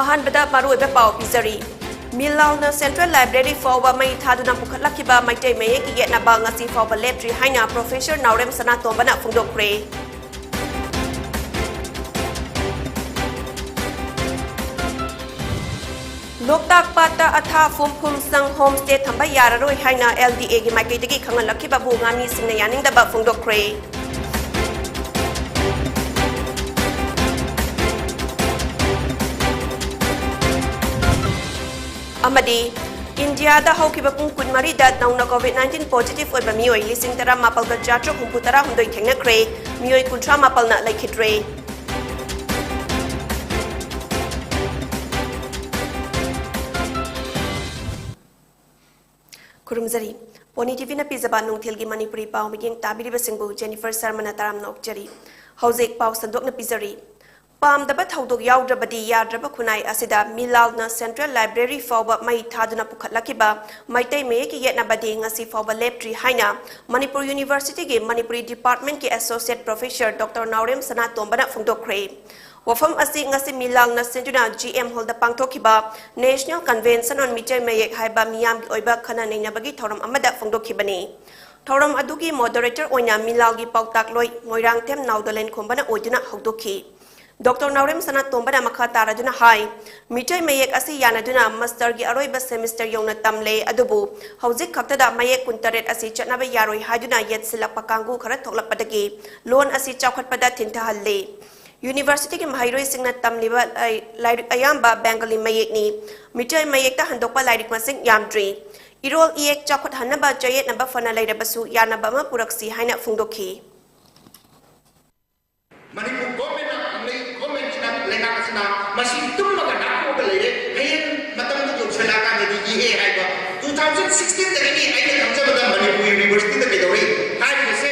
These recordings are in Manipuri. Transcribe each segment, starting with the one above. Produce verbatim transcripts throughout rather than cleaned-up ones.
ꯑꯍꯥꯟꯕꯗ ꯃꯔꯨꯑꯣꯏꯕ ꯄꯥꯎ ꯄꯤꯖꯔꯤ꯫ ꯃꯤꯜ ꯂꯥꯎꯅ Central Library ꯐꯥꯎꯕ ꯃꯩ ꯊꯥꯗꯨꯅ ꯄꯨꯈꯠꯂꯛꯈꯤꯕ ꯃꯩꯇꯩ ꯃꯌꯦꯛꯀꯤ ꯌꯦꯠꯅꯕ ꯉꯁꯤ ꯐꯥꯎꯕ ꯂꯦꯞꯇ꯭ꯔꯤ ꯍꯥꯏꯅ Professor ꯅꯥꯎꯔꯦꯝ ꯁꯅꯥꯇꯣꯝꯕꯅ ꯐꯣꯡꯗꯣꯛꯈ꯭ꯔꯦ꯫ ꯂꯣꯛꯇꯥꯛ ꯄꯥꯠꯇ ꯑꯊꯥ ꯐꯨꯝ ꯐꯨꯝ ꯁꯪ homestay ꯊꯝꯕ ꯌꯥꯔꯔꯣꯏ ꯍꯥꯏꯅ L D A ꯒꯤ ꯃꯥꯏꯀꯩꯗꯒꯤ ꯈꯪꯍꯜꯂꯛꯈꯤꯕꯕꯨ ꯉꯥꯃꯤꯁꯤꯡꯅ ꯌꯥꯅꯤꯡꯗꯕ ꯐꯣꯡꯗꯣꯛꯈ꯭ꯔꯦ꯫ ꯑꯃꯗꯤ ꯏꯟꯗꯤꯌꯥꯗ ꯍꯧꯈꯤꯕ ꯄꯨꯡ ꯀꯨꯟꯃꯔꯤꯗ ꯅꯧꯅ COVID nineteen positive ꯑꯣꯏꯕ ꯃꯤꯑꯣꯏ ꯂꯤꯁꯤꯡ ꯇꯔꯥꯃꯥꯄꯜꯒ ꯆꯥꯇ꯭ꯔꯨꯛ ꯍꯨꯝꯐꯨ ꯇꯔꯥꯍꯨꯝꯗꯣꯏ ꯊꯦꯡꯅꯈ꯭ꯔꯦ꯫ ꯃꯤꯑꯣꯏ ꯀꯨꯟꯊ꯭ꯔꯥ ꯃꯥꯄꯜꯅ ꯂꯩꯈꯤꯗ꯭ꯔꯦ꯫ ꯈꯨꯔꯨꯝꯖꯔꯤ꯫ ꯄꯣꯅꯤ ꯇꯤꯚꯤꯅ ꯄꯤꯖꯕ ꯅꯨꯡꯊꯤꯜꯒꯤ ꯃꯅꯤꯄꯨꯔꯤ ꯄꯥꯎ ꯃꯤꯠꯌꯦꯡ ꯇꯥꯕꯤꯔꯤꯕꯁꯤꯡꯕꯨ ꯖꯦꯅꯤꯐꯔ ꯁꯔꯃꯅ ꯇꯔꯥꯝꯅ ꯑꯣꯛꯆꯔꯤ꯫ ꯍꯧꯖꯤꯛ ꯄꯥꯎ ꯁꯟꯗꯣꯛꯅ ꯄꯤꯖꯔꯤ꯫ ꯄꯥꯝꯗꯕ ꯊꯧꯗꯣꯛ ꯌꯥꯎꯗ꯭ꯔꯕꯗꯤ ꯌꯥꯗ꯭ꯔꯕ ꯈꯨꯟꯅꯥꯏ ꯑꯁꯤꯗ ꯃꯤꯂꯥꯜꯅ Central Library ꯐꯥꯎꯕ ꯃꯩ ꯊꯥꯗꯨꯅ ꯄꯨꯈꯠꯂꯛꯈꯤꯕ ꯃꯩꯇꯩ ꯃꯌꯦꯛꯀꯤ ꯌꯦꯠꯅꯕꯗꯤ ꯉꯁꯤ ꯐꯥꯎꯕ ꯂꯦꯞꯇ꯭ꯔꯤ ꯍꯥꯏꯅ ꯃꯅꯤꯄꯨꯔ University ꯒꯤ ꯃꯅꯤꯄꯨꯔꯤ department ꯀꯤ associate professor Doctor ꯅꯥꯎꯔꯦꯝ ꯁꯅꯥꯇꯣꯝꯕꯅ ꯐꯣꯡꯗꯣꯛꯈ꯭ꯔꯦ꯫ ꯋꯥꯐꯝ ꯑꯁꯤ ꯉꯁꯤ ꯃꯤꯂꯥꯜꯅ ꯁꯤꯟꯗꯨꯅ G M Hall ꯗ ꯄꯥꯡꯊꯣꯛꯈꯤꯕ National Convention on ꯃꯤꯇꯩ ꯃꯌꯦꯛ ꯍꯥꯏꯕ ꯃꯤꯌꯥꯝꯒꯤ ꯑꯣꯏꯕ ꯈꯟꯅ ꯅꯩꯅꯕꯒꯤ ꯊꯧꯔꯝ ꯑꯃꯗ ꯐꯣꯡꯗꯣꯛꯈꯤꯕꯅꯤ꯫ ꯊꯧꯔꯝ ꯑꯗꯨꯒꯤ moderator ꯑꯣꯏꯅ ꯃꯤꯂꯥꯜꯒꯤ ꯄꯥꯎꯇꯥꯛꯂꯣꯏ ꯃꯣꯏꯔꯥꯡꯊꯦꯝ ꯅꯥꯎꯗꯣꯂꯦꯟ ꯈꯣꯝꯕꯅ ꯑꯣꯏꯗꯨꯅ ꯍꯧꯗꯣꯛꯈꯤ꯫ Doctor ꯅꯥꯎꯔꯦꯝ ꯁꯅꯥꯇꯣꯝꯕꯅ ꯃꯈꯥ ꯇꯥꯔꯗꯨꯅ ꯍꯥꯏ, ꯃꯤꯇꯩ ꯃꯌꯦꯛ ꯑꯁꯤ ꯌꯥꯅꯗꯨꯅ master ꯒꯤ ꯑꯔꯣꯏꯕ semester ꯌꯧꯅ ꯇꯝꯂꯦ, ꯑꯗꯨꯕꯨ ꯍꯧꯖꯤꯛ ꯈꯛꯇꯗ ꯃꯌꯦꯛ ꯀꯨꯟꯇꯔꯦꯠ ꯑꯁꯤ ꯆꯠꯅꯕ ꯌꯥꯔꯣꯏ ꯍꯥꯏꯗꯨꯅ ꯌꯦꯠꯁꯤꯜꯂꯛꯄ ꯀꯥꯡꯕꯨ ꯈꯔ ꯊꯣꯛꯂꯛꯄꯗꯒꯤ ꯂꯣꯟ ꯑꯁꯤ ꯆꯥꯎꯈꯠꯄꯗ ꯊꯤꯟꯊꯍꯜꯂꯦ꯫ University ꯒꯤ ꯃꯍꯩꯔꯣꯏꯁꯤꯡꯅ ꯇꯝꯂꯤꯕ ꯂꯥꯏ-, ꯂꯥꯏꯔꯤꯛ ꯑꯌꯥꯝꯕ Bengali ꯃꯌꯦꯛꯅꯤ꯫ ꯃꯤꯇꯩ ꯃꯌꯦꯛꯇ ꯍꯟꯗꯣꯛꯄ ꯂꯥꯏꯔꯤꯛ ꯃꯁꯤꯡ ꯌꯥꯝꯗ꯭ꯔꯤ꯫ ꯏꯔꯣꯜ ꯏꯌꯦꯛ ꯆꯥꯎꯈꯠꯍꯟꯅꯕ ꯆꯌꯦꯠꯅꯕ ꯐꯅ ꯂꯩꯔꯕꯁꯨ ꯌꯥꯅꯕ ꯑꯃ ꯄꯨꯔꯛꯁꯤ ꯍꯥꯏꯅ ꯐꯣꯡꯗꯣꯛꯈꯤ꯫ ꯃꯅꯤꯄꯨꯔ government ꯅ ꯐꯪꯂꯛꯏ, government ꯁꯤꯅ, ꯂꯩꯉꯥꯛ ꯑꯁꯤꯅ ꯃꯁꯤ ꯇꯨꯝꯃꯒ ꯅꯥꯀꯣꯛꯑꯒ ꯂꯩꯔꯦ꯫ ꯍꯌꯦꯡ ꯃꯇꯝꯗꯨ ꯌꯧꯁꯜꯂꯛꯑꯀꯥꯟꯗꯗꯤ ꯏꯍꯦ ꯍꯥꯏꯕ꯫ Two thousand sixteen ꯗꯒꯤꯗꯤ ꯑꯩꯅ ꯈꯪꯖꯕꯗ ꯃꯅꯤꯄꯨꯔ University ꯗ ꯀꯩꯗꯧꯔꯤ ꯍꯥꯏꯔꯤꯕꯁꯦ,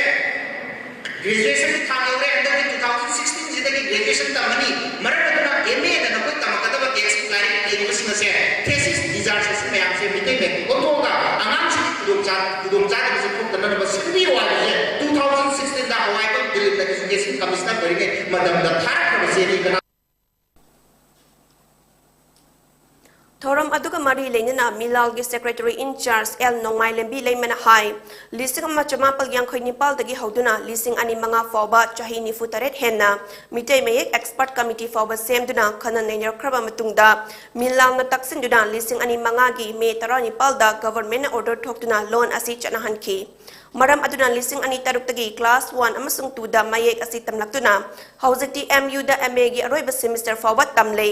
graduation ꯊꯥ ꯌꯧꯔꯦ, ꯍꯟꯗꯛꯀꯤ two thousand sixteen ꯁꯤꯗꯒꯤ graduation ꯇꯝꯃꯅꯤ꯫ ꯃꯔꯝ ꯑꯗꯨꯅ M A ꯗ ꯅꯈꯣꯏ ꯇꯝꯃꯛꯀꯗꯕ text ꯂꯥꯏꯔꯤꯛ ꯂꯩꯔꯤꯕꯁꯤꯡ ꯑꯁꯦ, thesis, dissertation ꯃꯌꯥꯝꯁꯦ ꯃꯤꯇꯩ ꯃꯌꯦꯛꯇ ꯑꯣꯟꯊꯣꯛꯑꯒ ꯑꯉꯥꯡꯁꯤꯡꯒꯤ ꯈꯨꯗꯣꯡꯆꯥ-, ꯈꯨꯗꯣꯡꯆꯥꯗꯕꯁꯦ ꯊꯣꯛꯇꯅꯕ ꯁꯤꯟꯕꯤꯌꯨ ꯍꯥꯏꯕꯁꯦ two thousand sixteen ꯗ ꯑꯋꯥꯏꯕ ꯗꯤꯂꯤꯞꯅ education commissioner ꯑꯣꯏꯔꯤꯉꯩ ꯃꯇꯝꯗ ꯊꯥꯔꯛꯈ꯭ꯔꯕ ꯆꯦꯅꯤ꯫ ꯀꯅꯥ ꯊꯧꯔꯝ ꯑꯗꯨꯒ ꯃꯔꯤ ꯂꯩꯅꯅ ꯃꯤꯂꯥꯜꯒꯤ secretary in charge ꯑꯦꯜ ꯅꯣꯡꯃꯥꯏꯂꯦꯝꯕꯤ ꯂꯩꯃꯅ ꯍꯥꯏ, ꯂꯤꯁꯤꯡ ꯑꯃ ꯆꯃꯥꯄꯜ ꯌꯥꯡꯈꯩ ꯅꯤꯄꯥꯜꯗꯒꯤ ꯍꯧꯗꯨꯅ ꯂꯤꯁꯤꯡ ꯑꯅꯤ ꯃꯉꯥ ꯐꯥꯎꯕ ꯆꯍꯤ ꯅꯤꯐꯨ ꯇꯔꯦꯠ ꯍꯦꯟꯅ ꯃꯤꯇꯩ ꯃꯌꯦꯛ expert committee ꯐꯥꯎꯕ ꯁꯦꯝꯗꯨꯅ ꯈꯟꯅ ꯅꯩꯅꯔꯛꯈ꯭ꯔꯕ ꯃꯇꯨꯡꯗ, ꯃꯤꯂꯥꯜꯅ ꯇꯛꯁꯤꯟꯗꯨꯅ ꯂꯤꯁꯤꯡ ꯑꯅꯤ ꯃꯉꯥꯒꯤ ꯃꯦ ꯇꯔꯥꯅꯤꯄꯥꯜꯗ governmentꯅ order ꯊꯣꯛꯇꯨꯅ ꯂꯣꯟ ꯑꯁꯤ ꯆꯠꯅꯍꯟꯈꯤ꯫ ꯃꯔꯝ ꯑꯗꯨꯅ ꯂꯤꯁꯤꯡ ꯑꯅꯤ ꯇꯔꯨꯛꯇꯒꯤ class one ꯑꯃꯁꯨꯡ twoꯗ ꯃꯌꯦꯛ ꯑꯁꯤ ꯇꯝꯂꯛꯇꯨꯅ ꯍꯧꯖꯤꯛꯇꯤ MUꯗ MAꯒꯤ ꯑꯔꯣꯏꯕ semester ꯐꯥꯎꯕ ꯇꯝꯂꯦ꯫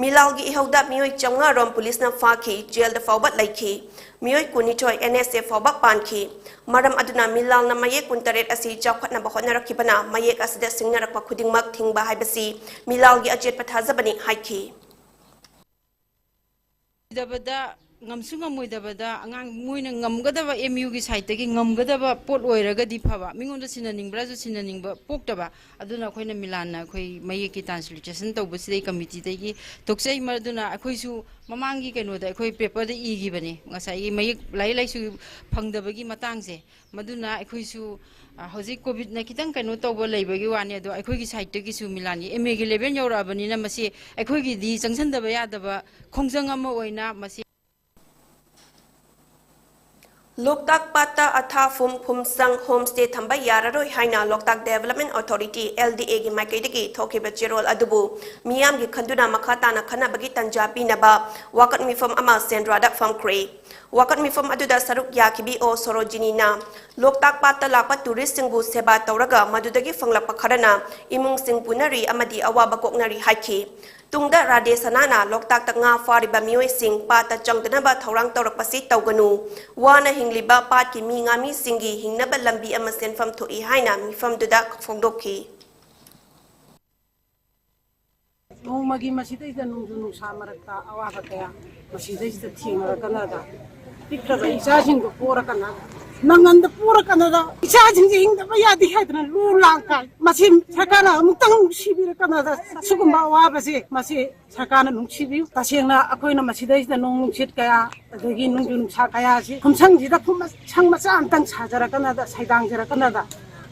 ꯃꯤꯂꯥꯜꯒꯤ ꯏꯍꯧꯗ ꯃꯤꯑꯣꯏ ꯆꯥꯝꯃꯉꯥ ꯔꯣꯝ ꯄꯨꯂꯤꯁꯅ ꯐꯥꯈꯤ, jailꯗ ꯐꯥꯎꯕ ꯂꯩꯈꯤ꯫ ꯃꯤꯑꯣꯏ ꯀꯨꯟꯅꯤꯊꯣꯏ NSF ꯐꯥꯎꯕ ꯄꯥꯟꯈꯤ꯫ ꯃꯔꯝ ꯑꯗꯨꯅ ꯃꯤꯂꯥꯜꯅ ꯃꯌꯦꯛ ꯀꯨꯟꯇꯔꯦꯠ ꯑꯁꯤ ꯆꯥꯎꯈꯠꯅꯕ ꯍꯣꯠꯅꯔꯛꯈꯤꯕꯅ ꯃꯌꯦꯛ ꯑꯁꯤꯗ ꯁꯤꯡꯅꯔꯛꯄ ꯈꯨꯗꯤꯡꯃꯛ ꯊꯤꯡꯕ ꯍꯥꯏꯕꯁꯤ ꯃꯤꯂꯥꯜꯒꯤ ꯑꯆꯦꯠꯄ ꯊꯥꯖꯕꯅꯤ ꯍꯥꯏꯈꯤ꯫ ꯉꯝꯁꯨ ꯉꯝꯃꯣꯏꯗꯕꯗ ꯑꯉꯥꯡ ꯃꯣꯏꯅ ꯉꯝꯒꯗꯕ MUꯒꯤ sideꯇꯒꯤ ꯉꯝꯒꯗꯕ ꯄꯣꯠ ꯑꯣꯏꯔꯒꯗꯤ ꯐꯕ, ꯃꯤꯉꯣꯟꯗ ꯁꯤꯟꯅꯅꯤꯡꯕ꯭ꯔꯥꯁꯨ ꯁꯤꯟꯅꯅꯤꯡꯕ ꯄꯣꯛꯇꯕ꯫ ꯑꯗꯨꯅ ꯑꯩꯈꯣꯏꯅ ꯃꯤꯂꯥꯟꯅ ꯑꯩꯈꯣꯏ ꯃꯌꯦꯛꯀꯤ translation ꯇꯧꯕꯁꯤꯗꯩ committeeꯗꯒꯤ ꯇꯣꯛꯆꯩ꯫ ꯃꯗꯨꯅ ꯑꯩꯈꯣꯏꯁꯨ ꯃꯃꯥꯡꯒꯤ ꯀꯩꯅꯣꯗ ꯑꯩꯈꯣꯏ paperꯗ ꯏꯈꯤꯕꯅꯦ, ꯉꯁꯥꯏꯒꯤ ꯃꯌꯦꯛ, ꯂꯥꯏꯔꯤꯛ ꯂꯥꯏꯁꯨ ꯐꯪꯗꯕꯒꯤ ꯃꯇꯥꯡꯁꯦ꯫ ꯃꯗꯨꯅ ꯑꯩꯈꯣꯏꯁꯨ, ꯑ, ꯍꯧꯖꯤꯛ COVIDꯅ ꯈꯤꯇꯪ ꯀꯩꯅꯣ ꯇꯧꯕ ꯂꯩꯕꯒꯤ ꯋꯥꯅꯤ, ꯑꯗꯣ ꯑꯩꯈꯣꯏꯒꯤ sideꯇꯒꯤꯁꯨ ꯃꯤꯂꯥꯟꯒꯤ MAꯒꯤ level ꯌꯧꯔꯛꯑꯕꯅꯤꯅ ꯃꯁꯤ ꯑꯩꯈꯣꯏꯒꯤꯗꯤ ꯆꯪꯁꯤꯟꯗꯕ ꯌꯥꯗꯕ ꯈꯣꯡꯖꯪ ꯑꯃ ꯑꯣꯏꯅ ꯃꯁꯤ ꯂꯣꯛꯇꯥꯛ ꯄꯥꯠꯇ ꯑꯊꯥꯐꯨꯝ, ꯐꯨꯝꯁꯪ, homestay ꯊꯝꯕ ꯌꯥꯔꯔꯣꯏ ꯍꯥꯏꯅ Loktak Development Authority, LDAꯒꯤ ꯃꯥꯏꯀꯩꯗꯒꯤ ꯊꯣꯛꯈꯤꯕ ꯆꯦꯔꯣꯜ ꯑꯗꯨꯕꯨ ꯃꯤꯌꯥꯝꯒꯤ ꯈꯟꯗꯨꯅ ꯃꯈꯥ ꯇꯥꯅ ꯈꯟꯅꯕꯒꯤ ꯇꯟꯖꯥ ꯄꯤꯅꯕ ꯋꯥꯀꯠ ꯃꯤꯐꯝ ꯑꯃ ꯁꯦꯟꯗ꯭ꯔꯥꯗ ꯐꯝꯈ꯭ꯔꯦ꯫ ꯋꯥꯀꯠ ꯃꯤꯐꯝ ꯑꯗꯨꯗ ꯁꯔꯨꯛ ꯌꯥꯈꯤꯕꯤ ꯑꯣ ꯁꯣꯔꯣꯖꯤꯅꯤꯅ ꯂꯣꯛꯇꯥꯛ ꯄꯥꯠꯇ ꯂꯥꯛꯄ touristꯁꯤꯡꯕꯨ ꯁꯦꯕꯥ ꯇꯧꯔꯒ ꯃꯗꯨꯗꯒꯤ ꯐꯪꯂꯛꯄ ꯈꯔꯅ ꯏꯃꯨꯡꯁꯤꯡ ꯄꯨꯅꯔꯤ ꯑꯃꯗꯤ ꯑꯋꯥꯕ ꯀꯣꯛꯅꯔꯤ ꯍꯥꯏꯈꯤ꯫ ꯇꯨꯡꯗ ꯔꯥꯙꯦ ꯁꯅꯥꯅ ꯂꯣꯛꯇꯥꯛꯇ ꯉꯥ ꯐꯥꯔꯤꯕ ꯃꯤꯑꯣꯏꯁꯤꯡ ꯄꯥꯠꯇ ꯆꯪꯗꯅꯕ ꯊꯧꯔꯥꯡ ꯇꯧꯔꯛꯄꯁꯤ ꯇꯧꯒꯅꯨ꯫ ꯋꯥꯅ ꯍꯤꯡꯂꯤꯕ ꯄꯥꯠꯀꯤ ꯃꯤ ꯉꯥꯃꯤꯁꯤꯡꯒꯤ ꯍꯤꯡꯅꯕ ꯂꯝꯕꯤ ꯑꯃ ꯁꯦꯟꯐꯝ ꯊꯣꯛꯏ ꯍꯥꯏꯅ ꯃꯤꯐꯝꯗꯨꯗ ꯐꯣꯡꯗꯣꯛꯈꯤ꯫ ꯅꯣꯡꯃꯒꯤ ꯃꯁꯤꯗꯩꯗ ꯅꯣꯡꯖꯨ ꯅꯨꯡꯁꯥ ꯃꯔꯛꯇ ꯑꯋꯥꯕ ꯀꯌꯥ ꯃꯁꯤꯗꯩꯁꯤꯗ ꯊꯦꯡꯅꯔꯛꯀꯅꯗ ꯄꯤꯛꯈ꯭ꯔꯕ ꯏꯆꯥꯁꯤꯡꯗꯣ ꯄꯣꯔꯀꯅ ꯅꯪꯉꯟꯗ ꯄꯣꯔꯀꯅꯗ ꯏꯆꯥꯁꯤꯡꯁꯦ ꯍꯤꯡꯗꯕ ꯌꯥꯗꯦ ꯍꯥꯏꯗꯅ ꯂꯨ ꯂꯥꯡ ꯀꯥꯏ꯫ ꯃꯁꯤ ꯁꯔꯀꯥꯔꯅ ꯑꯃꯨꯛꯇꯪ ꯅꯨꯡꯁꯤꯕꯤꯔꯀꯅꯗ ꯁꯤꯒꯨꯝꯕ ꯑꯋꯥꯕꯁꯦ ꯃꯁꯤ ꯁꯔꯀꯥꯔꯅ ꯅꯨꯡꯁꯤꯕꯤꯌꯨ꯫ ꯇꯁꯦꯡꯅ ꯑꯩꯈꯣꯏꯅ ꯃꯁꯤꯗꯩꯁꯤꯗ ꯅꯣꯡ ꯅꯨꯡꯁꯤꯠ ꯀꯌꯥ ꯑꯗꯒꯤ ꯅꯣꯡꯖꯨ ꯅꯨꯡꯁꯥ ꯀꯌꯥꯁꯤ ꯈꯨꯝꯁꯪꯁꯤꯗ ꯈꯨꯝꯁꯪ ꯃꯆꯥ ꯑꯝꯇꯪ ꯁꯥꯖꯔꯀꯅꯗ ꯁꯩꯗꯥꯡꯖꯔꯀꯅꯗ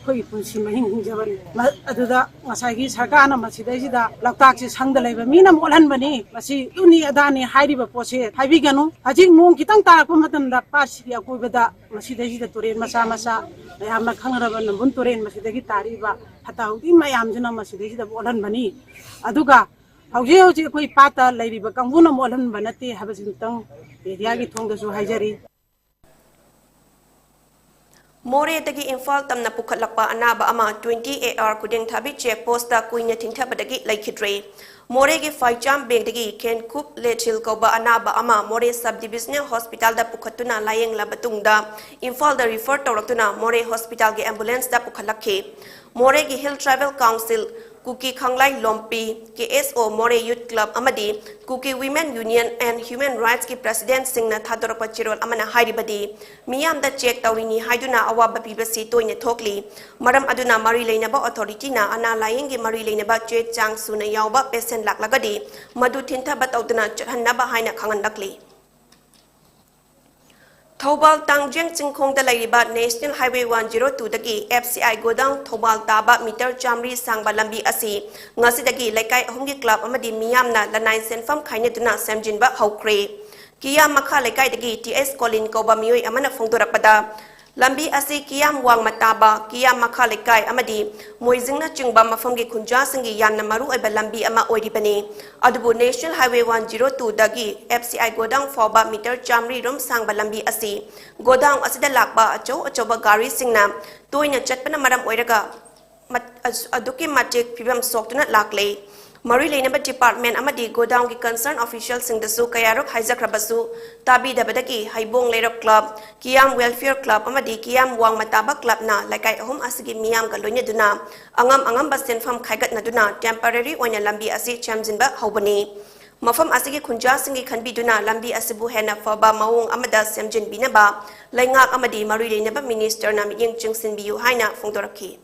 ꯑꯩꯈꯣꯏꯒꯤ ꯄꯨꯟꯁꯤ ꯃꯍꯤꯡ ꯍꯤꯡꯖꯕꯅꯤ꯫ ꯃ-, ꯑꯗꯨꯗ ꯉꯁꯥꯏꯒꯤ ꯁꯔꯀꯥꯔꯅ ꯃꯁꯤꯗꯩꯁꯤꯗ ꯂꯣꯛꯇꯥꯛꯁꯦ ꯁꯪꯗ ꯂꯩꯕ ꯃꯤꯅ ꯃꯣꯠꯍꯟꯕꯅꯤ, ꯃꯁꯤ ꯑꯗꯨꯅꯤ ꯑꯗꯥꯅꯤ ꯍꯥꯏꯔꯤꯕ ꯄꯣꯠꯁꯦ ꯍꯥꯏꯕꯤꯒꯅꯨ꯫ ꯍꯧꯖꯤꯛ ꯅꯣꯡ ꯈꯤꯇꯪ ꯇꯥꯔꯛꯄ ꯃꯇꯝꯗ ꯄꯥꯠꯁꯤꯒꯤ ꯑꯀꯣꯏꯕꯗ ꯃꯁꯤꯗꯩꯁꯤꯗ ꯇꯨꯔꯦꯟ ꯃꯆꯥ ꯃꯆꯥ, ꯃꯌꯥꯝꯅ ꯈꯪꯅꯔꯕ ꯅꯝꯕꯨꯜ ꯇꯨꯔꯦꯟ, ꯃꯁꯤꯗꯒꯤ ꯇꯥꯔꯛꯏꯕ ꯐꯠꯇ ꯍꯥꯎꯗꯤ ꯃꯌꯥꯝꯁꯤꯅ ꯃꯁꯤꯗꯩꯁꯤꯗ ꯃꯣꯠꯍꯟꯕꯅꯤ꯫ ꯑꯗꯨꯒ ꯍꯧꯖꯤꯛ ꯍꯧꯖꯤꯛ ꯑꯩꯈꯣꯏ ꯄꯥꯠꯇ ꯂꯩꯔꯤꯕ ꯀꯥꯡꯕꯨꯅ ꯃꯣꯠꯍꯟꯕ ꯅꯠꯇꯦ ꯍꯥꯏꯕꯁꯤꯃꯇꯪ ꯃꯦꯗꯤꯌꯥꯒꯤ ꯊꯣꯡꯗꯁꯨ ꯍꯥꯏꯖꯔꯤ꯫ ꯃꯣꯔꯦꯗꯒꯤ ꯏꯝꯐꯥꯜ ꯇꯝꯅ ꯄꯨꯈꯠꯂꯛꯄ ꯑꯅꯥꯕ ꯑꯃ twenty A R ꯈꯨꯗꯦꯡꯊꯥꯕꯤ ꯆꯦꯛ ꯄꯣꯁꯇ ꯀꯨꯏꯅ ꯊꯤꯡꯊꯕꯗꯒꯤ ꯂꯩꯈꯤꯗ꯭ꯔꯦ꯫ ꯃꯣꯔꯦꯒꯤ ꯐꯥꯏꯆꯥꯝ ꯕꯦꯡꯗꯒꯤ ꯈꯦꯟꯈꯨꯞ ꯂꯦꯊꯤꯜ ꯀꯧꯕ ꯑꯅꯥꯕ ꯑꯃ ꯃꯣꯔꯦ ꯁꯕ ꯗꯤꯕꯤꯖꯅꯦꯜ ꯍꯣꯁꯄꯤꯇꯥꯜꯗ ꯄꯨꯈꯠꯇꯨꯅ ꯂꯥꯌꯦꯡꯂꯕ ꯇꯨꯡꯗ ꯏꯝꯐꯥꯜꯗ ꯔꯤꯐꯔ ꯇꯧꯔꯛꯇꯨꯅ ꯃꯣꯔꯦ ꯍꯣꯁꯄꯤꯇꯥꯜꯒꯤ ꯑꯦꯝꯕꯨꯂꯦꯟꯁꯇ ꯄꯨꯈꯠꯂꯛꯈꯤ꯫ ꯃꯣꯔꯦꯒꯤ ꯍꯤꯜ ꯇ꯭ꯔꯥꯏꯕꯦꯜ ꯀꯥꯎꯟꯁꯤꯜ, ꯀꯨꯀꯤ ꯈꯥꯡꯂꯥꯏ ꯂꯣꯝꯄꯤ, K S O ꯃꯣꯔꯦ ꯌꯨꯠ ꯀ꯭ꯂꯕ ꯑꯃꯗꯤ Kuki Women Union and Human Rights ꯀꯤ ꯄ꯭ꯔꯦꯁꯤꯗꯦꯟꯠꯁꯤꯡꯅ ꯊꯥꯗꯣꯔꯛꯄ ꯆꯦꯔꯣꯜ ꯑꯃꯅ ꯍꯥꯏꯔꯤꯕꯗꯤ, ꯃꯤꯌꯥꯝꯗ ꯆꯦꯛ ꯇꯧꯔꯤꯅꯤ ꯍꯥꯏꯗꯨꯅ ꯑꯋꯥꯕ ꯄꯤꯕꯁꯤ ꯇꯣꯏꯅ ꯊꯣꯛꯂꯤ꯫ ꯃꯔꯝ ꯑꯗꯨꯅ ꯃꯔꯤ ꯂꯩꯅꯕ ꯑꯣꯊꯣꯔꯤꯇꯤꯅ ꯑꯅꯥ ꯂꯥꯌꯦꯡꯒꯤ ꯃꯔꯤ ꯂꯩꯅꯕ ꯆꯦ ꯆꯥꯡ ꯁꯨꯅ ꯌꯥꯎꯕ ꯄꯦꯁꯦꯟꯠ ꯂꯥꯛꯂꯒꯗꯤ ꯃꯗꯨ ꯊꯤꯟꯊꯕ ꯇꯧꯗꯨꯅ ꯆꯠꯍꯟꯅꯕ ꯍꯥꯏꯅ ꯈꯪꯍꯜꯂꯛꯂꯤ꯫ ꯊꯧꯕꯥꯜ ꯇꯥꯡꯖꯦꯡ ꯆꯤꯡꯈꯣꯡꯗ ꯂꯩꯔꯤꯕ National Highway one zero two ꯗꯒꯤ F C I godown Thoubal ꯇꯥꯕ ꯃꯤꯇꯔ ꯆꯥꯃꯔꯤ ꯁꯥꯡꯕ ꯂꯝꯕꯤ ꯑꯁꯤ ꯉꯁꯤꯗꯒꯤ ꯂꯩꯀꯥꯏ ꯑꯍꯨꯝꯒꯤ ꯀ꯭ꯂꯕ ꯑꯃꯗꯤ ꯃꯤꯌꯥꯝꯅ ꯂꯅꯥꯏ ꯁꯦꯟꯐꯝ ꯈꯥꯏꯅꯗꯨꯅ ꯁꯦꯝꯖꯤꯟꯕ ꯍꯧꯈ꯭ꯔꯦ꯫ ꯀꯤꯌꯥꯝ ꯃꯈꯥ ꯂꯩꯀꯥꯏꯗꯒꯤ T S ꯀꯣꯂꯤꯟ ꯀꯧꯕ ꯃꯤꯑꯣꯏ ꯑꯃꯅ ꯐꯣꯡꯗꯣꯔꯛꯄꯗ, ꯂꯝꯕꯤ ꯑꯁꯤ ꯀꯤꯌꯥꯝ ꯋꯥꯡꯃ ꯇꯥꯕ ꯀꯤꯌꯥꯝ ꯃꯈꯥ ꯂꯩꯀꯥꯏ ꯑꯃꯗꯤ ꯃꯣꯏꯖꯤꯡꯅꯆꯤꯡꯕ ꯃꯐꯝꯒꯤ ꯈꯨꯟꯖꯥꯁꯤꯡꯒꯤ ꯌꯥꯝꯅ ꯃꯔꯨ ꯑꯣꯏꯕ ꯂꯝꯕꯤ ꯑꯃ ꯑꯣꯏꯔꯤꯕꯅꯤ꯫ ꯑꯗꯨꯕꯨ National Highway one zero two ꯗꯒꯤ F C I ꯒꯣꯗꯥꯎꯟ ꯐꯥꯎꯕ ꯃꯤꯇꯔ ꯆꯥꯃꯔꯤ ꯔꯣꯝ ꯁꯥꯡꯕ ꯂꯝꯕꯤ ꯑꯁꯤ ꯒꯣꯗꯥꯎꯟ ꯑꯁꯤꯗ ꯂꯥꯛꯄ ꯑꯆꯧ ꯑꯆꯧꯕ ꯒꯥꯔꯤꯁꯤꯡꯅ ꯇꯣꯏꯅ ꯆꯠꯄꯅ ꯃꯔꯝ ꯑꯣꯏꯔꯒ ꯃꯠ-, ꯑꯁ-, ꯑꯗꯨꯛꯀꯤ ꯃꯇꯤꯛ ꯐꯤꯕꯝ ꯁꯣꯛꯇꯨꯅ ꯂꯥꯛꯂꯦ꯫ ꯃꯔꯤ ꯂꯩꯅꯕ ꯗꯤꯄꯥꯔꯠꯃꯦꯟꯠ ꯑꯃꯗꯤ ꯒꯣꯗꯥꯎꯟꯒꯤ ꯀꯟꯁꯔꯟ ꯑꯣꯐꯤꯁꯤꯌꯦꯜꯁꯤꯡꯗꯁꯨ ꯀꯌꯥꯔꯛ ꯍꯥꯏꯖꯈ꯭ꯔꯕꯁꯨ ꯇꯥꯕꯤꯗꯕꯗꯒꯤ ꯍꯩꯕꯣꯡ ꯂꯩꯔꯛ ꯀ꯭ꯂꯕ, ꯀꯤꯌꯥꯝ ꯋꯦꯜꯐꯤꯌꯔ ꯀ꯭ꯂꯕ ꯑꯃꯗꯤ ꯀꯤꯌꯥꯝ ꯋꯥꯡꯃ ꯇꯥꯕ ꯀ꯭ꯂꯕꯅ ꯂꯩꯀꯥꯏ ꯑꯍꯨꯝ ꯑꯁꯤꯒꯤ ꯃꯤꯌꯥꯝꯒ ꯂꯣꯏꯅꯗꯨꯅ ꯑꯉꯝ ꯑꯉꯝꯕ ꯁꯦꯟꯐꯝ ꯈꯥꯏꯒꯠꯅꯗꯨꯅ ꯇꯦꯝꯄꯔꯦꯔꯤ ꯑꯣꯏꯅ ꯂꯝꯕꯤ ꯑꯁꯤ ꯁꯦꯝꯖꯤꯟꯕ ꯍꯧꯕꯅꯤ꯫ ꯃꯐꯝ ꯑꯁꯤꯒꯤ ꯈꯨꯟꯖꯥꯁꯤꯡꯒꯤ ꯈꯟꯕꯤꯗꯨꯅ ꯂꯝꯕꯤ ꯑꯁꯤꯕꯨ ꯍꯦꯟꯅ ꯐꯕ ꯃꯑꯣꯡ ꯑꯃꯗ ꯁꯦꯝꯖꯤꯟꯕꯤꯅꯕ ꯂꯩꯉꯥꯛ ꯑꯃꯗꯤ ꯃꯔꯤ ꯂꯩꯅꯕ ꯃꯤꯅꯤꯁꯇꯔꯅ ꯃꯤꯠꯌꯦꯡ ꯆꯪꯁꯤꯟꯕꯤꯌꯨ ꯍꯥꯏꯅ ꯐꯣꯡꯗꯣꯔꯛꯈꯤ꯫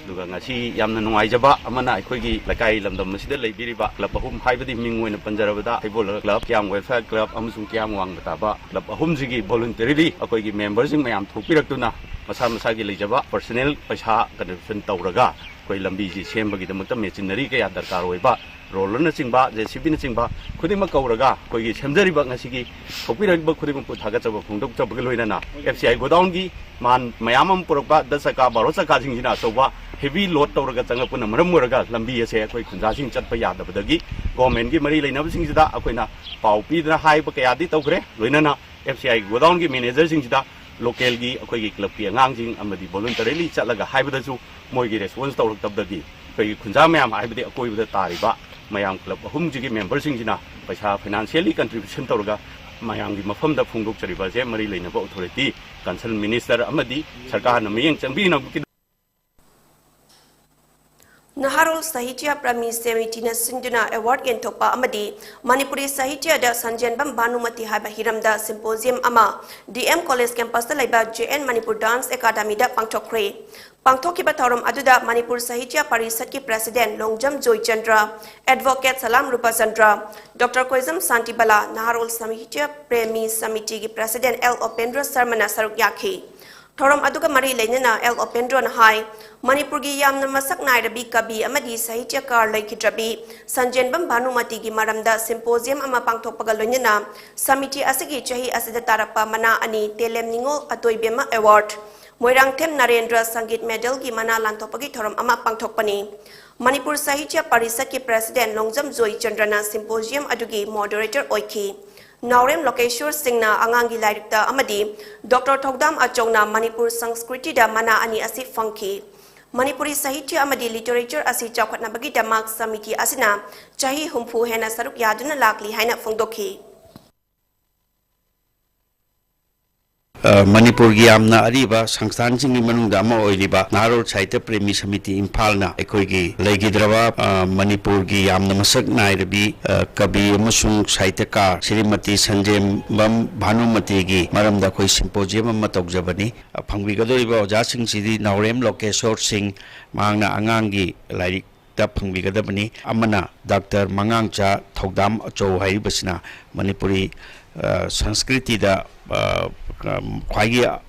ꯑꯗꯨꯒ ꯉꯁꯤ ꯌꯥꯝꯅ ꯅꯨꯡꯉꯥꯏꯖꯕ ꯑꯃꯅ, ꯑꯩꯈꯣꯏꯒꯤ ꯂꯩꯀꯥꯏ ꯂꯝꯗꯝ ꯑꯁꯤꯗ ꯂꯩꯕꯤꯔꯤꯕ ꯀ꯭ꯂꯕ ꯑꯍꯨꯝ, ꯍꯥꯏꯕꯗꯤ ꯃꯤꯡ ꯑꯣꯏꯅ ꯄꯟꯖꯔꯕꯗ ꯍꯩꯕꯣꯜ ꯀ꯭ꯂꯕ, ꯀꯤꯌꯥꯝ ꯋꯦꯜꯐꯤꯌꯔ ꯀ꯭ꯂꯕ ꯑꯃꯁꯨꯡ ꯀꯤꯌꯥꯝ ꯋꯥꯡꯃ ꯇꯥꯕ ꯀ꯭ꯂꯕ ꯑꯍꯨꯝꯁꯤꯒꯤ ꯚꯣꯂꯨꯟꯇꯔꯤꯂꯤ ꯑꯩꯈꯣꯏꯒꯤ ꯃꯦꯝꯕꯔꯁꯤꯡ ꯃꯌꯥꯝ ꯊꯣꯛꯄꯤꯔꯛꯇꯨꯅ, ꯃꯁꯥ ꯃꯁꯥꯒꯤ ꯂꯩꯖꯕ ꯄꯔꯁꯅꯦꯜ ꯄꯩꯁꯥ ꯀꯟꯇ꯭ꯔꯤꯕ꯭ꯌꯨꯁꯟ ꯇꯧꯔꯒ, ꯑꯩꯈꯣꯏ ꯂꯝꯕꯤꯁꯤ ꯁꯦꯝꯕꯒꯤꯗꯃꯛꯇ ꯃꯦꯆꯤꯟꯅꯔꯤ ꯀꯌꯥ ꯗꯔꯀꯥꯔ ꯑꯣꯏꯕ, ꯔꯣꯂꯔꯅꯆꯤꯡꯕ, ꯖꯦ ꯁꯤ ꯕꯤꯅꯆꯤꯡꯕ ꯈꯨꯗꯤꯡꯃꯛ ꯀꯧꯔꯒ, ꯑꯩꯈꯣꯏꯒꯤ ꯁꯦꯝꯖꯔꯤꯕ, ꯉꯁꯤꯒꯤ ꯊꯣꯛꯄꯤꯔꯛꯂꯤꯕ ꯈꯨꯗꯤꯡꯃꯛꯄꯨ ꯊꯥꯒꯠꯆꯕ ꯐꯣꯡꯗꯣꯛꯆꯕꯒ ꯂꯣꯏꯅꯅ, ꯑꯦꯐ ꯁꯤ ꯑꯥꯏ ꯒꯣꯗꯥꯎꯟꯒꯤ ꯃꯥꯟ ꯃꯌꯥꯝ ꯑꯃ ꯄꯨꯔꯛꯄ, ꯗꯁ ꯆꯀꯥ, ꯕꯥꯔꯣ ꯆꯀꯥꯁꯤꯡꯁꯤꯅ ꯑꯆꯧꯕ ꯍꯦꯚꯤ ꯂꯣꯗ ꯇꯧꯔꯒ ꯆꯪꯂꯛꯄꯅ ꯃꯔꯝ ꯑꯣꯏꯔꯒ, ꯂꯝꯕꯤ ꯑꯁꯦ ꯑꯩꯈꯣꯏ ꯈꯨꯟꯖꯥꯁꯤꯡ ꯆꯠꯄ ꯌꯥꯗꯕꯗꯒꯤ, ꯒꯣꯔꯃꯦꯟꯒꯤ ꯃꯔꯤ ꯂꯩꯅꯕꯁꯤꯡꯁꯤꯗ ꯑꯩꯈꯣꯏꯅ ꯄꯥꯎ ꯄꯤꯗꯅ ꯍꯥꯏꯕ ꯀꯌꯥꯗꯤ ꯇꯧꯈ꯭ꯔꯦ꯫ ꯂꯣꯏꯅꯅ ꯑꯦꯐ ꯁꯤ ꯑꯥꯏ ꯒꯣꯗꯥꯎꯟꯒꯤ ꯃꯦꯅꯦꯖꯔꯁꯤꯡꯁꯤꯗ, ꯂꯣꯀꯦꯜꯒꯤ ꯑꯩꯈꯣꯏꯒꯤ ꯀ꯭ꯂꯕꯀꯤ ꯑꯉꯥꯡꯁꯤꯡ ꯑꯃꯗꯤ ꯚꯣꯂꯨꯟꯇꯔꯤꯂꯤ ꯆꯠꯂꯒ ꯍꯥꯏꯕꯗꯁꯨ ꯃꯣꯏꯒꯤ ꯔꯦꯁꯄꯣꯟꯁ ꯇꯧꯔꯛꯇꯕꯗꯒꯤ, ꯑꯩꯈꯣꯏꯒꯤ ꯈꯨꯟꯖꯥ ꯃꯌꯥꯝ, ꯍꯥꯏꯕꯗꯤ ꯑꯀꯣꯏꯕꯗ ꯇꯥꯔꯤꯕ ꯃꯌꯥꯝ, ꯀ꯭ꯂꯕ ꯑꯍꯨꯝꯁꯤꯒꯤ ꯃꯦꯝꯕꯔꯁꯤꯡꯁꯤꯅ ꯄꯩꯁꯥ ꯐꯥꯏꯅꯥꯟꯁꯤꯌꯦꯜꯂꯤ ꯀꯟꯇ꯭ꯔꯤꯕ꯭ꯌꯨꯁꯟ ꯇꯧꯔꯒ ꯃꯌꯥꯝꯒꯤ ꯃꯐꯝꯗ ꯐꯣꯡꯗꯣꯛꯆꯔꯤꯕ ꯑꯁꯦ ꯃꯔꯤ ꯂꯩꯅꯕ ꯑꯣꯊꯣꯔꯤꯇꯤ, ꯀꯟꯁꯔꯟ ꯃꯤꯅꯤꯁꯇꯔ ꯑꯃꯗꯤ ꯁꯔꯀꯥꯔꯅ ꯃꯤꯠꯌꯦꯡ ꯆꯪꯕꯤꯅꯕꯒꯤ ꯅꯍꯥꯔꯣꯜ ꯁꯥꯍꯤꯇ꯭ꯌ ꯄ꯭ꯔꯦꯃꯤ ꯁꯃꯤꯇꯤꯅ ꯁꯤꯟꯗꯨꯅ ꯑꯦꯋꯥꯔꯗ ꯌꯦꯟꯊꯣꯛꯄ ꯑꯃꯗꯤ ꯃꯅꯤꯄꯨꯔꯤ ꯁꯥꯍꯤꯇ꯭ꯌꯗ ꯁꯟꯖꯦꯟꯕꯝ ꯚꯥꯅꯨꯃꯇꯤ ꯍꯥꯏꯕ ꯍꯤꯔꯝꯗ ꯁꯤꯝꯄꯣꯖꯤꯌꯝ ꯑꯃ ꯗꯤ ꯑꯦꯝ ꯀꯣꯂꯦꯖ ꯀꯦꯝꯄꯁꯇ ꯂꯩꯕ ꯖꯦ ꯑꯦꯟ ꯃꯅꯤꯄꯨꯔ ꯗꯥꯟꯁ ꯑꯦꯀꯥꯗꯃꯤꯗ ꯄꯥꯡꯊꯣꯛꯈ꯭ꯔꯦ꯫ ꯄꯥꯡꯊꯣꯛꯈꯤꯕ ꯊꯧꯔꯝ ꯑꯗꯨꯗ ꯃꯅꯤꯄꯨꯔ ꯁꯥꯍꯤꯇ꯭ꯌ ꯄꯔꯤꯁꯠꯀꯤ ꯄ꯭ꯔꯦꯁꯤꯗꯦꯟꯠ ꯂꯣꯡꯖꯝ ꯖꯣꯏꯆꯟꯗ꯭ꯔ, ꯑꯦꯗꯚꯣꯀꯦꯠ ꯁꯂꯥꯝ ꯔꯨꯄꯆꯟꯗ꯭ꯔ, ꯗꯣꯛꯇꯔ ꯀꯣꯏꯖꯝ ꯁꯥꯟꯇꯤꯕꯂꯥ, ꯅꯍꯥꯔꯣꯜ ꯁꯥꯍꯤꯇ꯭ꯌ ꯄ꯭ꯔꯦꯃꯤ ꯁꯃꯤꯇꯤꯒꯤ ꯄ꯭ꯔꯦꯁꯤꯗꯦꯟꯠ ꯑꯦꯜ ꯎꯄꯦꯟꯗ꯭ꯔ ꯁꯔꯃꯅ ꯁꯔꯨꯛ ꯌꯥꯈꯤ꯫ ꯊꯧꯔꯝ ꯑꯗꯨꯒ ꯃꯔꯤ ꯂꯩꯅꯅ ꯑꯦꯜ ꯎꯄꯦꯟꯗ꯭ꯔꯣꯅ ꯍꯥꯏ, ꯃꯅꯤꯄꯨꯔꯒꯤ ꯌꯥꯝꯅ ꯃꯁꯛ ꯅꯥꯏꯔꯕꯤ ꯀꯕꯤ ꯑꯃꯗꯤ ꯁꯥꯍꯤꯇ꯭ꯌꯀꯥꯔ ꯂꯩꯈꯤꯗ꯭ꯔꯕꯤ ꯁꯟꯖꯦꯟꯕꯝ ꯚꯥꯅꯨꯃꯇꯤꯒꯤ ꯃꯔꯝꯗ ꯁꯤꯝꯄꯣꯖꯤꯌꯝ ꯑꯃ ꯄꯥꯡꯊꯣꯛꯄꯒ ꯂꯣꯏꯅꯅ ꯁꯃꯤꯇꯤ ꯑꯁꯤꯒꯤ ꯆꯍꯤ ꯑꯁꯤꯗ ꯇꯥꯔꯛꯄ ꯃꯅꯥ ꯑꯅꯤ, ꯇꯦꯂꯦꯝ ꯅꯤꯉꯣꯜ ꯑꯇꯣꯏꯕꯦꯝꯃ ꯑꯦꯋꯥꯔꯗ, ꯃꯣꯏꯔꯥꯡꯊꯦꯝ ꯅꯔꯦꯟꯗ꯭ꯔ ꯁꯪꯒꯤꯠ ꯃꯦꯗꯜꯒꯤ ꯃꯅꯥ ꯂꯥꯟꯊꯣꯛꯄꯒꯤ ꯊꯧꯔꯝ ꯑꯃ ꯄꯥꯡꯊꯣꯛꯄꯅꯤ꯫ ꯃꯅꯤꯄꯨꯔ ꯁꯥꯍꯤꯇ꯭ꯌ ꯄꯔꯤꯁꯠꯀꯤ ꯄ꯭ꯔꯦꯁꯤꯗꯦꯟꯠ ꯂꯣꯡꯖꯝ ꯖꯣꯏꯆꯟꯗ꯭ꯔꯅ ꯁꯤꯝꯄꯣꯖꯤꯌꯝ ꯑꯗꯨꯒꯤ ꯃꯣꯗꯔꯦꯇꯔ ꯑꯣꯏꯈꯤ꯫ ꯅꯥꯎꯔꯦꯝ ꯂꯣꯀꯦꯁꯣꯔ ꯁꯤꯡꯅ ꯑꯉꯥꯡꯒꯤ ꯂꯥꯏꯔꯤꯛꯇ ꯑꯃꯗꯤ ꯗꯣꯛꯇꯔ ꯊꯧꯗꯥꯝ ꯑꯆꯧꯅ ꯃꯅꯤꯄꯨꯔ ꯁꯪꯁꯀ꯭ꯔꯤꯇꯤꯗ ꯃꯅꯥ ꯑꯅꯤ ꯑꯁꯤ ꯐꯪꯈꯤ꯫ ꯃꯅꯤꯄꯨꯔꯤ ꯁꯥꯍꯤꯇ꯭ꯌ ꯑꯃꯗꯤ ꯂꯤꯇꯔꯦꯆꯔ ꯑꯁꯤ ꯆꯥꯎꯈꯠꯅꯕꯒꯤꯗꯃꯛ ꯁꯃꯤꯇꯤ ꯑꯁꯤꯅ ꯆꯍꯤ ꯍꯨꯝꯐꯨ ꯍꯦꯟꯅ ꯁꯔꯨꯛ ꯌꯥꯗꯨꯅ ꯂꯥꯛꯂꯤ ꯍꯥꯏꯅ ꯐꯣꯡꯗꯣꯛꯈꯤ꯫ ꯑ, ꯃꯅꯤꯄꯨꯔꯒꯤ ꯌꯥꯝꯅ ꯑꯔꯤꯕ ꯁꯪꯁꯊꯥꯟꯁꯤꯡꯒꯤ ꯃꯅꯨꯡꯗ ꯑꯃ ꯑꯣꯏꯔꯤꯕ ꯅꯍꯥꯔꯣꯜ ꯁꯥꯍꯤꯇ꯭ꯌ ꯄ꯭ꯔꯦꯃꯤ ꯁꯃꯤꯇꯤ ꯏꯝꯐꯥꯜꯅ ꯑꯩꯈꯣꯏꯒꯤ ꯂꯩꯈꯤꯗ꯭ꯔꯕ, ꯑ, ꯃꯅꯤꯄꯨꯔꯒꯤ ꯌꯥꯝꯅ ꯃꯁꯛ ꯅꯥꯏꯔꯕꯤ, ꯑ, ꯀꯕꯤ ꯑꯃꯁꯨꯡ ꯁꯥꯍꯤꯇ꯭ꯌꯀꯥꯔ ꯁ꯭ꯔꯤꯃꯇꯤ ꯁꯟꯖꯦꯝꯕꯝ ꯚꯥꯅꯨꯃꯇꯤꯒꯤ ꯃꯔꯝꯗ ꯑꯩꯈꯣꯏ symposium ꯑꯃ ꯇꯧꯖꯕꯅꯤ꯫ ꯑ, ꯐꯪꯕꯤꯒꯗꯧꯔꯤꯕ ꯑꯣꯖꯥꯁꯤꯡꯁꯤꯗꯤ ꯅꯥꯎꯔꯦꯝ ꯂꯣꯀꯦꯁꯣꯔ ꯁꯤꯡ, ꯃꯍꯥꯛꯅ ꯑꯉꯥꯡꯒꯤ ꯂꯥꯏꯔꯤꯛ ꯇ ꯐꯪꯕꯤꯒꯗꯕꯅꯤ꯫ ꯑꯃꯅ ꯗꯥꯛꯇꯔ ꯃꯉꯥꯡꯆꯥ ꯊꯧꯗꯥꯝ ꯑꯆꯧ ꯍꯥꯏꯔꯤꯕꯁꯤꯅ ꯃꯅꯤꯄꯨꯔꯤ, ꯑ, ꯁꯪꯁꯀ꯭ꯔꯤꯇꯤꯗ, ꯑ, ꯈ꯭ꯋꯥꯏꯒꯤ, ꯑ,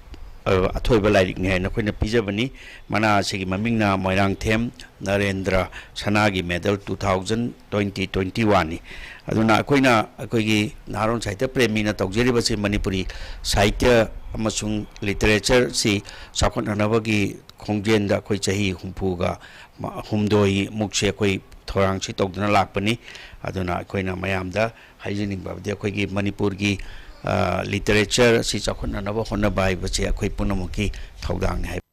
ꯑꯊꯣꯏꯕ ꯂꯥꯏꯔꯤꯛꯅꯤ ꯍꯥꯏꯅ ꯑꯩꯈꯣꯏꯅ ꯄꯤꯖꯕꯅꯤ꯫ ꯃꯅꯥ ꯑꯁꯤꯒꯤ ꯃꯃꯤꯡꯅ ꯃꯣꯏꯔꯥꯡꯊꯦꯝ ꯅꯔꯦꯟꯗ꯭ꯔ ꯁꯅꯥꯒꯤ medal two thousand twenty twenty-one ꯅꯤ꯫ ꯑꯗꯨꯅ ꯑꯩꯈꯣꯏꯅ, ꯑꯩꯈꯣꯏꯒꯤ ꯅꯍꯥꯔꯣꯜ ꯁꯥꯍꯤꯇ꯭ꯌ ꯄ꯭ꯔꯦꯃꯤꯅ ꯇꯧꯖꯔꯤꯕꯁꯤ ꯃꯅꯤꯄꯨꯔꯤ ꯁꯥꯍꯤꯇ꯭ꯌ ꯑꯃꯁꯨꯡ literature ꯁꯤ ꯆꯥꯎꯈꯠꯅꯅꯕꯒꯤ ꯈꯣꯡꯖꯦꯜꯗ ꯑꯩꯈꯣꯏ ꯆꯍꯤ ꯍꯨꯝꯐꯨꯒ ꯍꯨꯝꯗꯣꯏ ꯃꯨꯛꯁꯦ ꯑꯩꯈꯣꯏ ꯊꯧꯔꯥꯡꯁꯤ ꯇꯧꯗꯨꯅ ꯂꯥꯛꯄꯅꯤ꯫ ꯑꯗꯨꯅ ꯑꯩꯈꯣꯏꯅ ꯃꯌꯥꯝꯗ ꯍꯥꯏꯖꯅꯤꯡꯕ ꯍꯥꯏꯕꯗꯤ ꯑꯩꯈꯣꯏꯒꯤ ꯃꯅꯤꯄꯨꯔꯒꯤ, ꯑ, literature ꯑꯁꯤ ꯆꯥꯎꯈꯠꯅꯅꯕ ꯍꯣꯠꯅꯕ ꯍꯥꯏꯕꯁꯤ ꯑꯩꯈꯣꯏ ꯄꯨꯝꯅꯃꯛꯀꯤ ꯊꯧꯗꯥꯡꯅꯤ ꯍꯥꯏꯕ꯫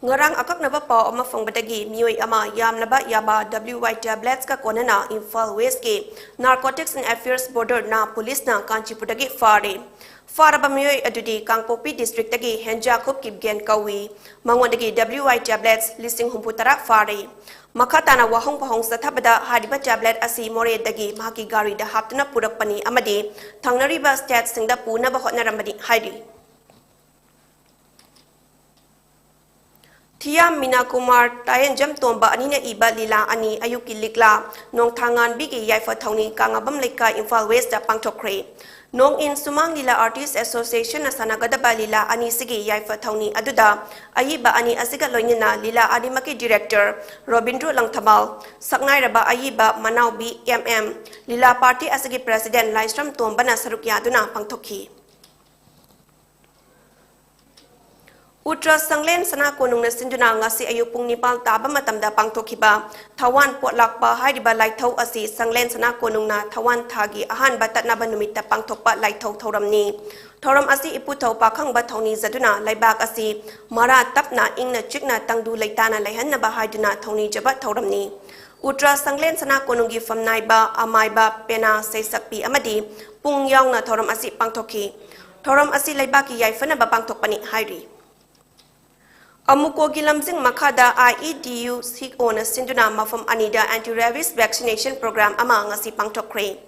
ꯉꯔꯥꯡ ꯑꯀꯛꯅꯕ ꯄꯥꯎ ꯑꯃ ꯐꯪꯕꯗꯒꯤ ꯃꯤꯑꯣꯏ ꯑꯃ ꯌꯥꯝꯂꯕ ꯌꯥꯕꯥ W Y tablets ꯀ ꯀꯣꯟꯅꯅ ꯏꯝꯐꯥꯜ ꯋꯦꯁꯀꯤ Narcotics and Affairs Border ꯅ ꯄꯨꯂꯤꯁꯅ ꯀꯥꯟꯆꯤꯄꯨꯔꯗꯒꯤ ꯐꯥꯔꯦ꯫ ꯐꯥꯔꯕ ꯃꯤꯑꯣꯏ ꯑꯗꯨꯗꯤ ꯀꯥꯡꯄꯣꯛꯄꯤ district ꯇꯒꯤ ꯍꯦꯟꯖꯥꯈꯨꯞ ꯀꯤꯞꯒꯦꯟ ꯀꯧꯏ꯫ ꯃꯉꯣꯟꯗꯒꯤ W Y tablets ꯂꯤꯁꯤꯡ ꯍꯨꯝꯐꯨ ꯇꯔꯥ ꯐꯥꯔꯦ꯫ ꯃꯈꯥ ꯇꯥꯅ ꯋꯥꯍꯪ ꯄꯥꯎꯍꯪ ꯆꯠꯊꯕꯗ ꯍꯥꯏꯔꯤꯕ tablet ꯑꯁꯤ ꯃꯣꯔꯦꯗꯒꯤ ꯃꯍꯥꯛꯀꯤ ꯒꯥꯔꯤꯗ ꯍꯥꯞꯇꯨꯅ ꯄꯨꯔꯛꯄꯅꯤ ꯑꯃꯗꯤ ꯊꯪꯅꯔꯤꯕ state ꯁꯤꯡꯗ ꯄꯨꯅꯕ ꯍꯣꯠꯅꯔꯝꯕꯅꯤ ꯍꯥꯏꯔꯤ꯫ ꯊꯤꯌꯥꯝ ꯃꯤꯅꯥ ꯀꯨꯃꯥꯔ, ꯇꯥꯌꯦꯟꯖꯝ ꯇꯣꯝꯕ ꯑꯅꯤꯅ ꯏꯕ ꯂꯤꯂꯥ ꯑꯅꯤ, ꯑꯌꯨꯛꯀꯤ ꯂꯤꯛꯂꯥ, ꯅꯣꯡꯊꯥꯉꯥꯟꯕꯤꯒꯤ ꯌꯥꯏꯐ ꯊꯧꯅꯤ ꯀꯥꯉꯥꯕꯝ ꯂꯩꯀꯥꯏ, ꯏꯝꯐꯥꯜ ꯋꯦꯁꯇ ꯄꯥꯡꯊꯣꯛꯈ꯭ꯔꯦ꯫ ꯅꯣꯡ ꯏꯟ ꯁꯨꯃꯥꯡ ꯂꯤꯂꯥ artist association ꯅ ꯁꯥꯟꯅꯒꯗꯕ ꯂꯤꯂꯥ ꯑꯅꯤꯁꯤꯒꯤ ꯌꯥꯏꯐ ꯊꯧꯅꯤ ꯑꯗꯨꯗ ꯑꯏꯕ ꯑꯅꯤ ꯑꯁꯤꯒ ꯂꯣꯏꯅꯅ ꯂꯤꯂꯥ ꯑꯅꯤꯃꯛꯀꯤ director ꯔꯣꯕꯤꯟꯗ꯭ꯔꯣ ꯂꯪꯊꯕꯥꯜ, ꯁꯛꯅꯥꯏꯔꯕ ꯑꯏꯕ ꯃꯅꯥꯎꯕꯤ M M, ꯂꯤꯂꯥ party ꯑꯁꯤꯒꯤ president ꯂꯥꯏꯁ꯭ꯔꯝ ꯇꯣꯝꯕꯅ ꯁꯔꯨꯛ ꯌꯥꯗꯨꯅ ꯄꯥꯡꯊꯣꯛꯈꯤ꯫ ꯎꯇ꯭ꯔ ꯁꯪꯂꯦꯟ ꯁꯅꯥ ꯀꯣꯅꯨꯡꯅ ꯁꯤꯟꯗꯨꯅ ꯉꯁꯤ ꯑꯌꯨꯛ ꯄꯨꯡ ꯅꯤꯄꯥꯟ ꯇꯥꯕ ꯃꯇꯝꯗ ꯄꯥꯡꯊꯣꯛꯈꯤꯕ ꯊꯋꯥꯟ ꯄꯣꯠ ꯂꯥꯛꯄ ꯍꯥꯏꯔꯤꯕ ꯂꯥꯏꯊꯧ ꯑꯁꯤ ꯁꯪꯂꯦꯟ ꯁꯅꯥ ꯀꯣꯅꯨꯡꯅ ꯊꯋꯥꯟ ꯊꯥꯒꯤ ꯑꯍꯥꯟꯕ ꯇꯠꯅꯕ ꯅꯨꯃꯤꯠꯇ ꯄꯥꯡꯊꯣꯛꯄ ꯂꯥꯏꯊꯧ ꯊꯧꯔꯝꯅꯤ꯫ ꯊꯧꯔꯝ ꯑꯁꯤ ꯏꯄꯨꯊꯧ ꯄꯥꯈꯪꯕ ꯊꯧꯅꯤꯖꯗꯨꯅ ꯂꯩꯕꯥꯛ ꯑꯁꯤ ꯃꯔꯥ ꯇꯞꯅ ꯏꯪꯅ ꯆꯤꯛꯅ ꯇꯪꯗꯨ ꯂꯩꯇꯥꯅ ꯂꯩꯍꯟꯅꯕ ꯍꯥꯏꯗꯨꯅ ꯊꯧꯅꯤꯖꯕ ꯊꯧꯔꯝꯅꯤ꯫ ꯎꯇ꯭ꯔꯥ ꯁꯪꯂꯦꯟ ꯁꯅꯥ ꯀꯣꯅꯨꯡꯒꯤ ꯐꯝꯅꯥꯏꯕ ꯑꯃꯥꯏꯕ ꯄꯦꯅꯥ ꯁꯩꯁꯛꯄꯤ ꯑꯃꯗꯤ ꯄꯨꯡ ꯌꯥꯎꯅ ꯊꯧꯔꯝ ꯑꯁꯤ ꯄꯥꯡꯊꯣꯛꯈꯤ꯫ ꯊꯧꯔꯝ ꯑꯁꯤ ꯂꯩꯕꯥꯛꯀꯤ ꯌꯥꯏꯐꯅꯕ ꯄꯥꯡꯊꯣꯛꯄꯅꯤ ꯍꯥꯏꯔꯤ꯫ ꯑꯃꯨꯀꯣꯒꯤ ꯂꯝꯖꯤꯡ ꯃꯈꯥꯗ IEDUCOꯅ ꯁꯤꯟꯗꯨꯅ ꯃꯐꯝ ꯑꯅꯤꯗ anti rabies vaccination program ꯑꯃ ꯉꯁꯤ ꯄꯥꯡꯊꯣꯛꯈ꯭ꯔꯦ꯫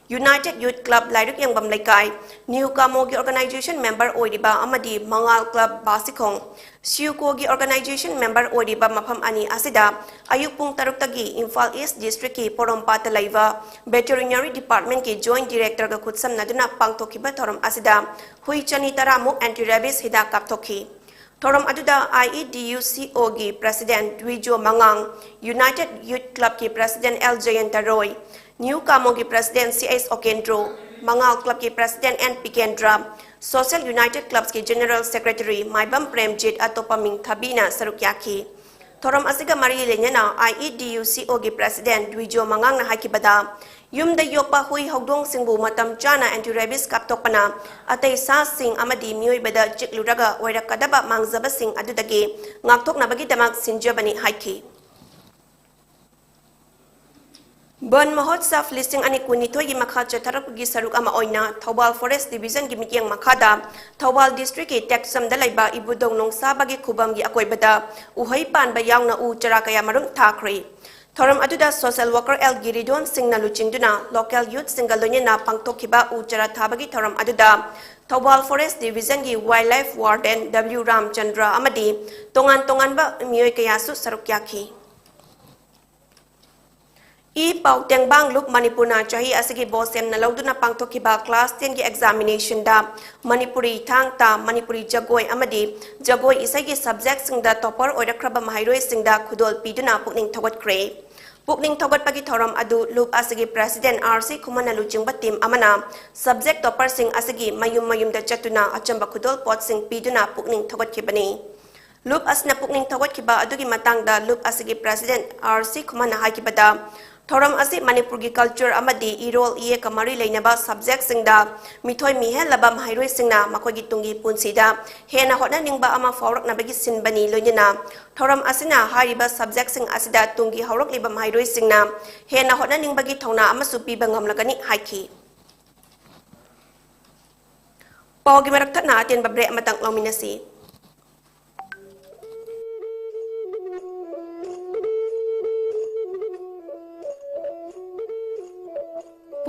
United Youth Club ꯂꯥꯏꯔꯤꯛ ꯌꯦꯡꯐꯝ ꯂꯩꯀꯥꯏ, ꯅ꯭ꯌꯨ ꯀꯥꯃꯣꯒꯤ organization member ꯑꯣꯏꯔꯤꯕ ꯑꯃꯗꯤ ꯃꯉꯥꯜ Club ꯕꯥꯁꯤꯈꯣꯡ, ꯁꯤꯌꯨꯀꯣꯒꯤ organization member ꯑꯣꯏꯔꯤꯕ ꯃꯐꯝ ꯑꯅꯤ ꯑꯁꯤꯗ ꯑꯌꯨꯛ ꯄꯨꯡ ꯇꯔꯨꯛꯇꯒꯤ ꯏꯝꯐꯥꯜ East Districtꯀꯤ ꯄꯣꯔꯣꯝꯄꯥꯠꯇ ꯂꯩꯕ Veterinary Departmentꯀꯤ Joint Directorꯒ ꯈꯨꯠꯁꯝꯅꯗꯨꯅ ꯄꯥꯡꯊꯣꯛꯈꯤꯕ ꯊꯧꯔꯝ ꯑꯁꯤꯗ ꯍꯨꯏ ꯆꯅꯤ ꯇꯔꯥꯃꯨꯛ anti rabies ꯍꯤꯗꯥꯛ ꯀꯥꯞꯊꯣꯛꯈꯤ꯫ ꯊꯧꯔꯝ ꯑꯗꯨꯗ IEDUCOꯒꯤ President ꯗ꯭ꯋꯤꯖꯣ ꯃꯉꯥꯡ, United Youth Clubꯀꯤ President L Jayanta Roy, new ꯀꯥꯃꯣꯒꯤ President CH ꯑꯣꯀꯦꯟꯗ꯭ꯔꯣ, ꯃꯉꯥꯜ Clubꯀꯤ President N ꯄꯤꯀꯦꯟꯗ꯭ꯔ, Social United Clubsꯀꯤ General Secretary ꯃꯥꯏꯕꯝ ꯄ꯭ꯔꯦꯝꯖꯤꯠ ꯑꯇꯣꯞꯄ ꯃꯤꯡ ꯊꯥꯕꯤꯅ ꯁꯔꯨꯛ ꯌꯥꯈꯤ꯫ ꯊꯧꯔꯝ ꯑꯁꯤꯒ ꯃꯔꯤ ꯂꯩꯅꯅ IEDUCOꯒꯤ President ꯗ꯭ꯋꯤꯖꯣ ꯃꯉꯥꯡꯅ ꯍꯥꯏꯈꯤꯕꯗ, ꯌꯨꯝꯗ ꯌꯣꯛꯄ ꯍꯨꯏ ꯍꯧꯗꯣꯡꯁꯤꯡꯕꯨ ꯃꯇꯝ ꯆꯥꯅ anti rabies ꯀꯥꯞꯊꯣꯛꯄꯅ ꯑꯇꯩ ꯁꯥꯁꯤꯡ ꯑꯃꯗꯤ ꯃꯤꯑꯣꯏꯕꯗ ꯆꯤꯛꯂꯨꯔꯒ ꯑꯣꯏꯔꯛꯀꯗꯕ ꯃꯥꯡꯖꯕꯁꯤꯡ ꯑꯗꯨꯗꯒꯤ ꯉꯥꯛꯊꯣꯛꯅꯕꯒꯤꯗꯃꯛ ꯁꯤꯟꯖꯕꯅꯤ ꯍꯥꯏꯈꯤ꯫ ꯕꯟ ꯃꯍꯣꯠꯁꯕ ꯂꯤꯁꯤꯡ ꯑꯅꯤ ꯀꯨꯟꯅꯤꯊꯣꯏꯒꯤ ꯃꯈꯥ ꯆꯠꯊꯔꯛꯄꯒꯤ ꯁꯔꯨꯛ ꯑꯃ ꯑꯣꯏꯅ ꯊꯧꯕꯥꯜ Forest Divisionꯒꯤ ꯃꯤꯠꯌꯦꯡ ꯃꯈꯥꯗ ꯊꯧꯕꯥꯜ Districtꯀꯤ ꯇꯦꯛꯆꯝꯗ ꯂꯩꯕ ꯏꯕꯨꯙꯧ ꯅꯣꯡꯁꯥꯕꯒꯤ ꯈꯨꯕꯝꯒꯤ ꯑꯀꯣꯏꯕꯗ ꯎꯍꯩ ꯄꯥꯟꯕ ꯌꯥꯎꯅ ꯎ ꯆꯥꯔꯥ ꯀꯌꯥ ꯃꯔꯨꯝ ꯊꯥꯈ꯭ꯔꯦ꯫ ꯊꯧꯔꯝ ꯑꯗꯨꯗ social worker L ꯒꯤꯔꯤꯗꯣꯟ ꯁꯤꯡꯅ ꯂꯨꯆꯤꯡꯗꯨꯅ local youthꯁꯤꯡꯒ ꯂꯣꯏꯅꯅ ꯄꯥꯡꯊꯣꯛꯈꯤꯕ ꯎ ꯆꯥꯔꯥ ꯊꯥꯕꯒꯤ ꯊꯧꯔꯝ ꯑꯗꯨꯗ Thoubal Forest Divisionꯒꯤ Wildlife Warden W ꯔꯥꯝꯆꯟꯗ꯭ꯔ ꯑꯃꯗꯤ ꯇꯣꯉꯥꯟ ꯇꯣꯉꯥꯟꯕ ꯃꯤꯑꯣꯏ ꯀꯌꯥꯁꯨ ꯁꯔꯨꯛ ꯌꯥꯈꯤ꯫ ꯏ ꯄꯥꯎ ꯇꯦꯡꯕꯥꯡ ꯂꯨꯞ ꯃꯅꯤꯄꯨꯔꯅ ꯆꯍꯤ ꯑꯁꯤꯒꯤ ꯕꯣꯁꯦꯝꯅ ꯂꯧꯗꯨꯅ ꯄꯥꯡꯊꯣꯛꯈꯤꯕ class tenꯒꯤ examinationꯗ ꯃꯅꯤꯄꯨꯔꯤ ꯊꯥꯡ ꯇꯥ, ꯃꯅꯤꯄꯨꯔꯤ ꯖꯒꯣꯏ ꯑꯃꯗꯤ ꯖꯒꯣꯏ ꯏꯁꯩꯒꯤ subjectꯁꯤꯡꯗ topper ꯑꯣꯏꯔꯛꯈ꯭ꯔꯕ ꯃꯍꯩꯔꯣꯏꯁꯤꯡꯗ ꯈꯨꯗꯣꯜ ꯄꯤꯗꯨꯅ ꯄꯨꯛꯅꯤꯡ ꯊꯧꯒꯠꯈ꯭ꯔꯦ꯫ ꯄꯨꯛꯅꯤꯡ ꯊꯧꯒꯠꯄꯒꯤ ꯊꯧꯔꯝ ꯑꯗꯨ ꯂꯨꯞ ꯑꯁꯤꯒꯤ President R C ꯈꯨꯃꯟꯅ ꯂꯨꯆꯤꯡꯕ team ꯑꯃꯅ subject topperꯁꯤꯡ ꯑꯁꯤꯒꯤ ꯃꯌꯨꯝ ꯃꯌꯨꯝꯗ ꯆꯠꯇꯨꯅ ꯑꯆꯝꯕ ꯈꯨꯗꯣꯜ ꯄꯣꯠꯁꯤꯡ ꯄꯤꯗꯨꯅ ꯄꯨꯛꯅꯤꯡ ꯊꯧꯒꯠꯈꯤꯕꯅꯤ꯫ ꯂꯨꯞ ꯑꯁꯤꯅ ꯄꯨꯛꯅꯤꯡ ꯊꯧꯒꯠꯈꯤꯕ ꯑꯗꯨꯒꯤ ꯃꯇꯥꯡꯗ ꯂꯨꯞ ꯑꯁꯤꯒꯤ President R C ꯈꯨꯃꯟꯅ ꯍꯥꯏꯈꯤꯕꯗ, ꯊꯧꯔꯝ ꯑꯁꯤ ꯃꯅꯤꯄꯨꯔꯒꯤ culture ꯑꯃꯗꯤ ꯏꯔꯣꯜ ꯏꯌꯦꯛꯀ ꯃꯔꯤ ꯂꯩꯅꯕ subjectꯁꯤꯡꯗ ꯃꯤꯊꯣꯏ ꯃꯤꯍꯦꯜꯂꯕ ꯃꯍꯩꯔꯣꯏꯁꯤꯡꯅ ꯃꯈꯣꯏꯒꯤ ꯇꯨꯡꯒꯤ ꯄꯨꯟꯁꯤꯗ ꯍꯦꯟꯅ ꯍꯣꯠꯅꯅꯤꯡꯕ ꯑꯃ ꯐꯥꯎꯔꯛꯅꯕꯒꯤ ꯁꯤꯟꯕꯅꯤ꯫ ꯂꯣꯏꯅꯅ ꯊꯧꯔꯝ ꯑꯁꯤꯅ ꯍꯥꯏꯔꯤꯕ subjectꯁꯤꯡ ꯑꯁꯤꯗ ꯇꯨꯡꯒꯤ ꯍꯧꯔꯛꯂꯤꯕ ꯃꯍꯩꯔꯣꯏꯁꯤꯡꯅ ꯍꯦꯟꯅ ꯍꯣꯠꯅꯅꯤꯡꯕꯒꯤ ꯊꯧꯅꯥ ꯑꯃꯁꯨ ꯄꯤꯕ ꯉꯝꯂꯒꯅꯤ ꯍꯥꯏꯈꯤ꯫ ꯄꯥꯎꯒꯤ ꯃꯔꯛ ꯊꯠꯅ ꯑꯇꯦꯟꯕ break ꯑꯃꯇꯪ ꯂꯧꯃꯤꯟꯅꯁꯤ꯫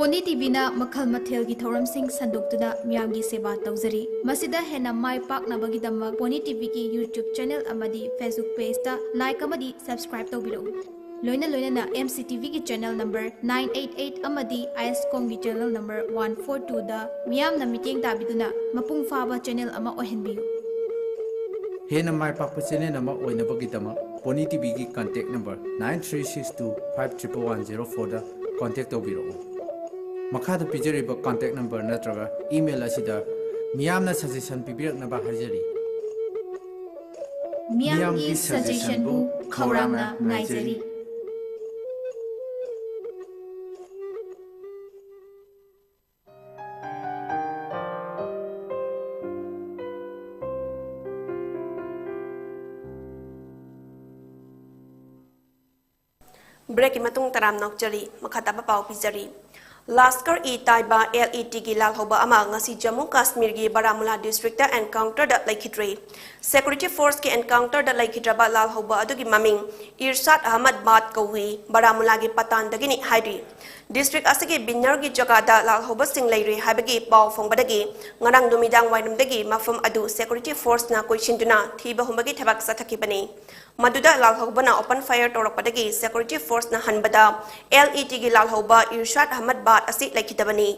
ꯄꯣꯅꯤ ꯇꯤꯚꯤꯅ ꯃꯈꯜ ꯃꯊꯦꯜꯒꯤ ꯊꯧꯔꯝꯁꯤꯡ ꯁꯟꯗꯣꯛꯇꯨꯅ ꯃꯤꯌꯥꯝꯒꯤ ꯁꯦꯕꯥ ꯇꯧꯖꯔꯤ꯫ ꯃꯁꯤꯗ ꯍꯦꯟꯅ ꯃꯥꯏ ꯄꯥꯛꯅꯕꯒꯤꯗꯃꯛ ꯄꯣꯅꯤ ꯇꯤꯚꯤꯒꯤ YouTube channel ꯑꯃꯗꯤ Facebook pageꯇ like ꯑꯃꯗꯤ subscribe ꯇꯧꯕꯤꯔꯛꯎ꯫ ꯂꯣꯏꯅ ꯂꯣꯏꯅꯅ MCTVꯒꯤ channel number nine eight eight ꯑꯃꯗꯤ ISCOMꯒꯤ channel number one four twoꯗ ꯃꯤꯌꯥꯝꯅ ꯃꯤꯠꯌꯦꯡ ꯇꯥꯕꯤꯗꯨꯅ ꯃꯄꯨꯡ ꯐꯥꯕ channel ꯑꯃ ꯑꯣꯏꯍꯟꯕꯤꯌꯨ꯫ ꯍꯦꯟꯅ ꯃꯥꯏ ꯄꯥꯛꯄ channel ꯑꯃ ꯑꯣꯏꯅꯕꯒꯤꯗꯃꯛ pony ꯇꯤꯚꯤꯒꯤ contact number nine three six two five triple one zero fourꯗ contact ꯇꯧꯕꯤꯔꯛꯎ꯫ ꯃꯈꯥꯗ ꯄꯤꯖꯔꯤꯕ contact number ꯅꯠꯇ꯭ꯔꯒ email ꯑꯁꯤꯗ ꯃꯤꯌꯥꯝꯅ suggestion ꯄꯤꯕꯤꯔꯛꯅꯕ ꯍꯥꯏꯖꯔꯤ꯫ ꯃꯤꯌꯥꯝꯒꯤ suggestionꯕꯨ ꯈꯧꯔꯥꯡꯅ ꯉꯥꯏꯖꯔꯤ꯫ Breakꯀꯤ ꯃꯇꯨꯡ ꯇꯔꯥꯝꯅ ꯑꯣꯛꯆꯔꯤ꯫ ꯃꯈꯥ ꯇꯥꯕ ꯄꯥꯎ ꯄꯤꯖꯔꯤ꯫ Lashkar-e-Taiba, LETꯒꯤ ꯂꯥꯜꯍꯧꯕ ꯑꯃ ꯉꯁꯤ ꯖꯝꯃꯨ ꯀꯥꯁꯃꯤꯔꯒꯤ ꯕꯥꯔꯥꯃꯨꯂꯥ districtꯇ encounterꯗ ꯂꯩꯈꯤꯗ꯭ꯔꯦ꯫ Security forceꯀꯤ encounterꯗ ꯂꯩꯈꯤꯗ꯭ꯔꯕ ꯂꯥꯜꯍꯧꯕ ꯑꯗꯨꯒꯤ ꯃꯃꯤꯡ ꯏꯔꯁꯥꯗ ꯑꯍꯃꯗ ꯕꯥꯠ ꯀꯧꯏ, ꯕꯥꯔꯥꯃꯨꯂꯥꯒꯤ ꯄꯇꯥꯟꯗꯒꯤꯅꯤ ꯍꯥꯏꯔꯤ꯫ District ꯑꯁꯤꯒꯤ ꯕꯤꯟꯅꯔꯒꯤ ꯖꯒꯥꯗ ꯂꯥꯜꯍꯧꯕꯁꯤꯡ ꯂꯩꯔꯦ ꯍꯥꯏꯕꯒꯤ ꯄꯥꯎ ꯐꯪꯕꯗꯒꯤ ꯉꯔꯥꯡ ꯅꯨꯃꯤꯗꯥꯡ ꯋꯥꯏꯔꯝꯗꯒꯤ ꯃꯐꯝ ꯑꯗꯨ security forceꯅ ꯀꯣꯏꯁꯤꯟꯗꯨꯅ ꯊꯤꯕ ꯍꯨꯝꯕꯒꯤ ꯊꯕꯛ ꯆꯠꯊꯈꯤꯕꯅꯤ꯫ ꯃꯗꯨꯗ ꯂꯥꯜꯍꯧꯕꯅ open fire ꯇꯧꯔꯛꯄꯗꯒꯤ security forceꯅ ꯍꯟꯕꯗ LETꯒꯤ ꯂꯥꯜꯍꯧꯕ ꯏꯔꯁꯥꯗ ꯑꯍꯃꯗ ꯕꯥꯠ ꯑꯁꯤ ꯂꯩꯈꯤꯗꯕꯅꯤ꯫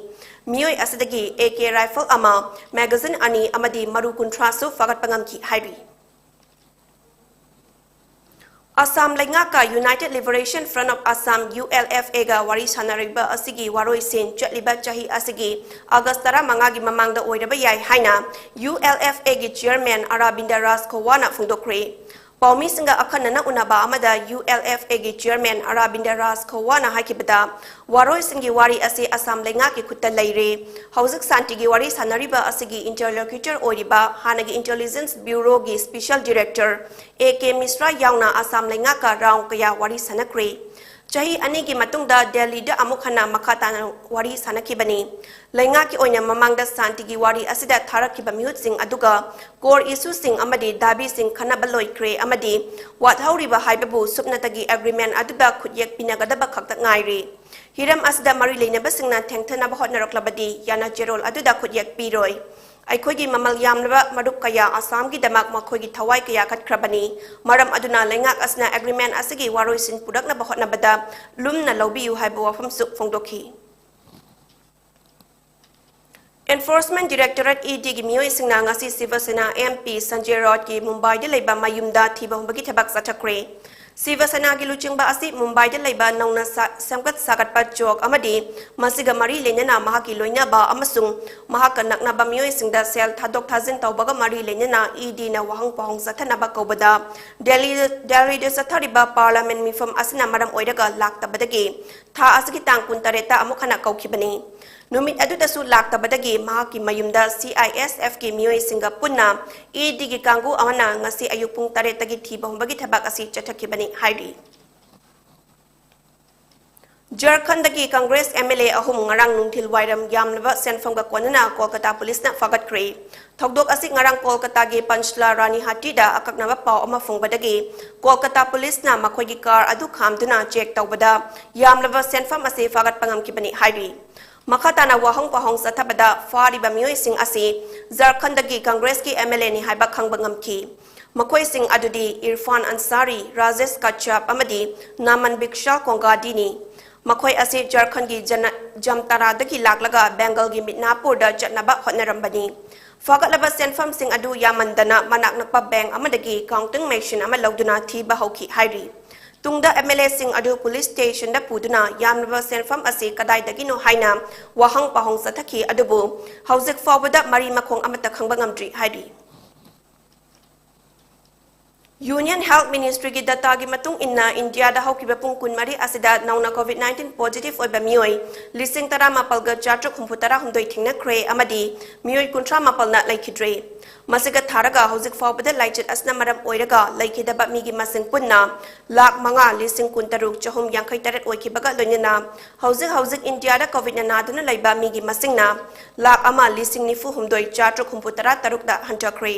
ꯃꯤꯑꯣꯏ ꯑꯁꯤꯗꯒꯤ AK rifle ꯑꯃ, magazine ꯑꯅꯤ ꯑꯃꯗꯤ ꯃꯔꯨ ꯀꯨꯟꯊ꯭ꯔꯥꯁꯨ ꯐꯥꯒꯠꯄ ꯉꯝꯈꯤ ꯍꯥꯏꯔꯤ꯫ Assam ꯂꯩꯉꯥꯛꯀ United Liberation Front of Assam, ULFAꯒ ꯋꯥꯔꯤ ꯁꯥꯟꯅꯔꯤꯕ ꯑꯁꯤꯒꯤ ꯋꯥꯔꯣꯏꯁꯤꯟ ꯆꯠꯂꯤꯕ ꯆꯍꯤ ꯑꯁꯤꯒꯤ August ꯇꯔꯥꯃꯉꯥꯒꯤ ꯃꯃꯥꯡꯗ ꯑꯣꯏꯔꯕ ꯌꯥꯏ ꯍꯥꯏꯅ ULFAꯒꯤ chairman ꯑꯔꯥꯕꯤꯟꯗ ꯔꯥꯖ ꯈꯣꯋꯥꯅ ꯐꯣꯡꯗꯣꯛꯈ꯭ꯔꯦ꯫ ꯄꯥꯎꯃꯤꯁꯤꯡꯒ ꯑꯈꯟꯅꯅ ꯎꯅꯕ ꯑꯃꯗ ULFAꯒꯤ chairman ꯑꯔꯥꯕꯤꯟꯗ ꯔꯥꯖ ꯈꯧꯋꯥꯅ ꯍꯥꯏꯈꯤꯕꯗ, ꯋꯥꯔꯣꯏꯁꯤꯡꯒꯤ ꯋꯥꯔꯤ ꯑꯁꯤ ꯑꯁꯥꯝ ꯂꯩꯉꯥꯛꯀꯤ ꯈꯨꯠꯇ ꯂꯩꯔꯦ꯫ ꯍꯧꯖꯤꯛ ꯁꯥꯟꯇꯤꯒꯤ ꯋꯥꯔꯤ ꯁꯥꯟꯅꯔꯤꯕ ꯑꯁꯤꯒꯤ interlocutor ꯑꯣꯏꯔꯤꯕ ꯍꯥꯟꯅꯒꯤ Intelligence Bureauꯒꯤ special director A K ꯃꯤꯁ꯭ꯔꯥ ꯌꯥꯎꯅ ꯑꯁꯥꯝ ꯂꯩꯉꯥꯛꯀ round ꯀꯌꯥ ꯋꯥꯔꯤ ꯁꯥꯟꯅꯈ꯭ꯔꯦ꯫ ꯆꯍꯤ ꯑꯅꯤꯒꯤ ꯃꯇꯨꯡꯗ ꯗꯦꯜꯂꯤꯗ ꯑꯃꯨꯛ ꯍꯟꯅ ꯃꯈꯥ ꯇꯥꯅ ꯋꯥꯔꯤ ꯁꯥꯟꯅꯈꯤꯕꯅꯤ꯫ ꯂꯩꯉꯥꯛꯀꯤ ꯑꯣꯏꯅ ꯃꯃꯥꯡꯗ ꯁꯥꯟꯇꯤꯒꯤ ꯋꯥꯔꯤ ꯑꯁꯤꯗ ꯊꯥꯔꯛꯈꯤꯕ ꯃꯤꯍꯨꯠꯁꯤꯡ ꯑꯗꯨꯒ core issueꯁꯤꯡ ꯑꯃꯗꯤ ꯗꯥꯕꯤꯁꯤꯡ ꯈꯟꯅꯕ ꯂꯣꯏꯈ꯭ꯔꯦ ꯑꯃꯗꯤ ꯋꯥꯠꯍꯧꯔꯤꯕ ꯍꯥꯏꯕꯕꯨ ꯁꯨꯞꯅꯇꯒꯤ agreement ꯑꯗꯨꯗ ꯈꯨꯠꯌꯦꯛ ꯄꯤꯅꯒꯗꯕ ꯈꯛꯇ ꯉꯥꯏꯔꯦ꯫ ꯍꯤꯔꯝ ꯑꯁꯤꯗ ꯃꯔꯤ ꯂꯩꯅꯕꯁꯤꯡꯅ ꯊꯦꯡꯊꯅꯕ ꯍꯣꯠꯅꯔꯛꯂꯕꯗꯤ ꯌꯥꯅ ꯆꯦꯔꯣꯜ ꯑꯗꯨꯗ ꯈꯨꯠꯌꯦꯛ ꯄꯤꯔꯣꯏ꯫ ꯑꯩꯈꯣꯏꯒꯤ ꯃꯃꯜ ꯌꯥꯝꯂꯕ ꯃꯔꯨꯞ ꯀꯌꯥ ꯑꯁꯥꯝꯒꯤꯗꯃꯛ ꯃꯈꯣꯏꯒꯤ ꯊꯋꯥꯏ ꯀꯌꯥ ꯀꯠꯈ꯭ꯔꯕꯅꯤ꯫ ꯃꯔꯝ ꯑꯗꯨꯅ ꯂꯩꯉꯥꯛ ꯑꯁꯤꯅ agreement ꯑꯁꯤꯒꯤ ꯋꯥꯔꯣꯏꯁꯤꯟ ꯄꯨꯔꯛꯅꯕ ꯍꯣꯠꯅꯕꯗ ꯂꯨꯝꯅ ꯂꯧꯕꯤꯌꯨ ꯍꯥꯏꯕ ꯋꯥꯐꯝꯁꯨ ꯐꯣꯡꯗꯣꯛꯈꯤ꯫ Enforcement Directorate EDꯒꯤ ꯃꯤꯑꯣꯏꯁꯤꯡꯅ ꯉꯁꯤ ꯁꯤꯕ ꯁꯦꯅꯥ MP ꯁꯟꯖꯌ ꯔꯥꯎꯠꯀꯤ ꯃꯨꯝꯕꯥꯏꯗ ꯂꯩꯕ ꯃꯌꯨꯝꯗ ꯊꯤꯕ ꯍꯨꯝꯕꯒꯤ ꯊꯕꯛ ꯆꯠꯊꯈ꯭ꯔꯦ꯫ ꯁꯤꯕ ꯁꯦꯅꯥꯒꯤ ꯂꯨꯆꯤꯡꯕ ꯑꯁꯤ ꯃꯨꯝꯕꯥꯏꯗ ꯂꯩꯕ ꯅꯧꯅ ꯁꯥ-, ꯁꯦꯝꯒꯠ ꯁꯥꯒꯠꯄ ꯆꯣꯛ ꯑꯃꯗꯤ ꯃꯁꯤꯒ ꯃꯔꯤ ꯂꯩꯅꯅ ꯃꯍꯥꯛꯀꯤ ꯂꯣꯏꯅꯕ ꯑꯃꯁꯨꯡ ꯃꯍꯥꯛꯀ ꯅꯛꯅꯕ ꯃꯤꯑꯣꯏꯁꯤꯡꯗ ꯁꯦꯜ ꯊꯥꯗꯣꯛ ꯊꯥꯖꯤꯟ ꯇꯧꯕꯒ ꯃꯔꯤ ꯂꯩꯅꯅ EDꯅ ꯋꯥꯍꯪ ꯄꯥꯎꯍꯪ ꯆꯠꯊꯅꯕ ꯀꯧꯕꯗ ꯗꯦꯜꯂꯤ-, ꯗꯦꯜꯂꯤꯗ ꯆꯠꯊꯔꯤꯕ Parliament ꯃꯤꯐꯝ ꯑꯁꯤꯅ ꯃꯔꯝ ꯑꯣꯏꯔꯒ ꯂꯥꯛꯇꯕꯗꯒꯤ ꯊꯥ ꯑꯁꯤꯒꯤ ꯇꯥꯡ ꯀꯨꯟꯇꯔꯦꯠꯇ ꯑꯃꯨꯛ ꯍꯟꯅ ꯀꯧꯈꯤꯕꯅꯤ꯫ ꯅꯨꯃꯤꯠ ꯑꯗꯨꯗꯁꯨ ꯂꯥꯛꯇꯕꯗꯒꯤ ꯃꯍꯥꯛꯀꯤ ꯃꯌꯨꯝꯗ CISFꯀꯤ ꯃꯤꯑꯣꯏꯁꯤꯡꯒ ꯄꯨꯟꯅ EDꯒꯤ ꯀꯥꯡꯕꯨ ꯑꯃꯅ ꯉꯁꯤ ꯑꯌꯨꯛ ꯄꯨꯡ ꯇꯔꯦꯠꯇꯒꯤ ꯊꯤꯕ ꯍꯨꯝꯕꯒꯤ ꯊꯕꯛ ꯑꯁꯤ ꯆꯠꯊꯈꯤꯕꯅꯤ ꯍꯥꯏꯔꯤ꯫ ꯖꯔꯈꯟꯗꯒꯤ Congress MLA ꯑꯍꯨꯝ ꯉꯔꯥꯡ ꯅꯨꯡꯊꯤꯜ ꯋꯥꯏꯔꯝ ꯌꯥꯝꯂꯕ ꯁꯦꯟꯐꯝꯒ ꯀꯣꯟꯅꯅ ꯀꯣꯜꯀꯇꯥ ꯄꯨꯂꯤꯁꯅ ꯐꯥꯒꯠꯈ꯭ꯔꯦ꯫ ꯊꯧꯗꯣꯛ ꯑꯁꯤ ꯉꯔꯥꯡ ꯀꯣꯜꯀꯇꯥꯒꯤ ꯄꯟꯆꯂꯥ ꯔꯥꯅꯤꯍꯥꯇꯤꯗ ꯑꯀꯛꯅꯕ ꯄꯥꯎ ꯑꯃ ꯐꯪꯕꯗꯒꯤ ꯀꯣꯜꯀꯇꯥ ꯄꯨꯂꯤꯁꯅ ꯃꯈꯣꯏꯒꯤ car ꯑꯗꯨ ꯈꯥꯝꯗꯨꯅ check ꯇꯧꯕꯗ ꯌꯥꯝꯂꯕ ꯁꯦꯟꯐꯝ ꯑꯁꯤ ꯐꯥꯒꯠꯄ ꯉꯝꯈꯤꯕꯅꯤ ꯍꯥꯏꯔꯤ꯫ ꯃꯈꯥ ꯇꯥꯅ ꯋꯥꯍꯪ ꯄꯥꯎꯍꯪ ꯆꯠꯊꯕꯗ ꯐꯥꯔꯤꯕ ꯃꯤꯑꯣꯏꯁꯤꯡ ꯑꯁꯤ ꯖꯔꯈꯟꯗꯒꯤ Congressꯀꯤ MLAꯅꯤ ꯍꯥꯏꯕ ꯈꯪꯕ ꯉꯝꯈꯤ꯫ ꯃꯈꯣꯏꯁꯤꯡ ꯑꯗꯨꯗꯤ ꯏꯔꯐꯥꯟ ꯑꯟꯁꯥꯔꯤ, ꯔꯥꯖꯦꯁ ꯀꯥꯁ꯭ꯌꯞ ꯑꯃꯗꯤ ꯅꯥꯃꯟ ꯕꯤꯁꯥꯜ ꯀꯣꯡꯒꯥꯗꯤꯅꯤ꯫ ꯃꯈꯣꯏ ꯑꯁꯤ ꯖꯔꯈꯟꯒꯤ ꯖꯅ-, ꯖꯝꯇꯥꯔꯥꯗꯒꯤ ꯂꯥꯛꯂꯒ ꯕꯦꯡꯒꯜꯒꯤ ꯃꯤꯗꯅꯥꯄꯨꯔꯗ ꯆꯠꯅꯕ ꯍꯣꯠꯅꯔꯝꯕꯅꯤ꯫ ꯐꯥꯒꯠꯂꯕ ꯁꯦꯟꯐꯝꯁꯤꯡ ꯑꯗꯨ ꯌꯥꯝꯃꯟꯗꯅ ꯃꯅꯥꯛ ꯅꯛꯄ bank ꯑꯃꯗꯒꯤ counting machine ꯑꯃ ꯂꯧꯗꯨꯅ ꯊꯤꯕ ꯍꯧꯈꯤ ꯍꯥꯏꯔꯤ꯫ ꯇꯨꯡꯗ MLAꯁꯤꯡ ꯑꯗꯨ police stationꯗ ꯄꯨꯗꯨꯅ ꯌꯥꯝꯂꯕ ꯁꯦꯟꯐꯝ ꯑꯁꯤ ꯀꯗꯥꯏꯗꯒꯤꯅꯣ ꯍꯥꯏꯅ ꯋꯥꯍꯪ ꯄꯥꯎꯍꯪ ꯆꯠꯊꯈꯤ, ꯑꯗꯨꯕꯨ ꯍꯧꯖꯤꯛ ꯐꯥꯎꯕꯗ ꯃꯔꯤ ꯃꯈꯣꯡ ꯑꯃꯠꯇ ꯈꯪꯕ ꯉꯝꯗ꯭ꯔꯤ ꯍꯥꯏꯔꯤ꯫ Union Health Ministry ꯒꯤ data ꯒꯤ ꯃꯇꯨꯡ ꯏꯟꯅ, ꯏꯟꯗꯤꯌꯥꯗ ꯍꯧꯈꯤꯕ ꯄꯨꯡ ꯀꯨꯟꯃꯔꯤ ꯑꯁꯤꯗ ꯅꯧꯅ COVID nineteen positive ꯑꯣꯏꯕ ꯃꯤꯑꯣꯏ ꯂꯤꯁꯤꯡ ꯇꯔꯥꯃꯥꯄꯜꯒ ꯆꯥꯇ꯭ꯔꯨꯛ ꯍꯨꯝꯐꯨꯇꯔꯥꯍꯨꯝꯗꯣꯏ ꯊꯦꯡꯅꯈ꯭ꯔꯦ ꯑꯃꯗꯤ ꯃꯤꯑꯣꯏ ꯀꯨꯟꯊ꯭ꯔꯥ ꯃꯥꯄꯜꯅ ꯂꯩꯈꯤꯗ꯭ꯔꯦ꯫ ꯃꯁꯤꯒ ꯊꯥꯔꯒ ꯍꯧꯖꯤꯛ ꯐꯥꯎꯕꯗ ꯂꯥꯏꯆꯠ ꯑꯁꯤꯅ ꯃꯔꯝ ꯑꯣꯏꯔꯒ ꯂꯩꯈꯤꯗꯕ ꯃꯤꯒꯤ ꯃꯁꯤꯡ ꯄꯨꯟꯅ ꯂꯥꯈ ꯃꯉꯥ ꯂꯤꯁꯤꯡ ꯀꯨꯟꯇꯔꯨꯛ ꯆꯍꯨꯝ ꯌꯥꯡꯈꯩ ꯇꯔꯦꯠ ꯑꯣꯏꯈꯤꯕꯒ ꯂꯣꯏꯅꯅ ꯍꯧꯖꯤꯛ ꯍꯧꯖꯤꯛ ꯏꯟꯗꯤꯌꯥꯗ COVID ꯅ ꯅꯥꯗꯨꯅ ꯂꯩꯕ ꯃꯤꯒꯤ ꯃꯁꯤꯡꯅ ꯂꯥꯈ ꯑꯃ ꯂꯤꯁꯤꯡ ꯅꯤꯐꯨ ꯍꯨꯝꯗꯣꯏ ꯆꯥꯇ꯭ꯔꯨꯛ ꯍꯨꯝꯐꯨꯇꯔꯥ ꯇꯔꯨꯛꯇ ꯍꯟꯊꯈ꯭ꯔꯦ꯫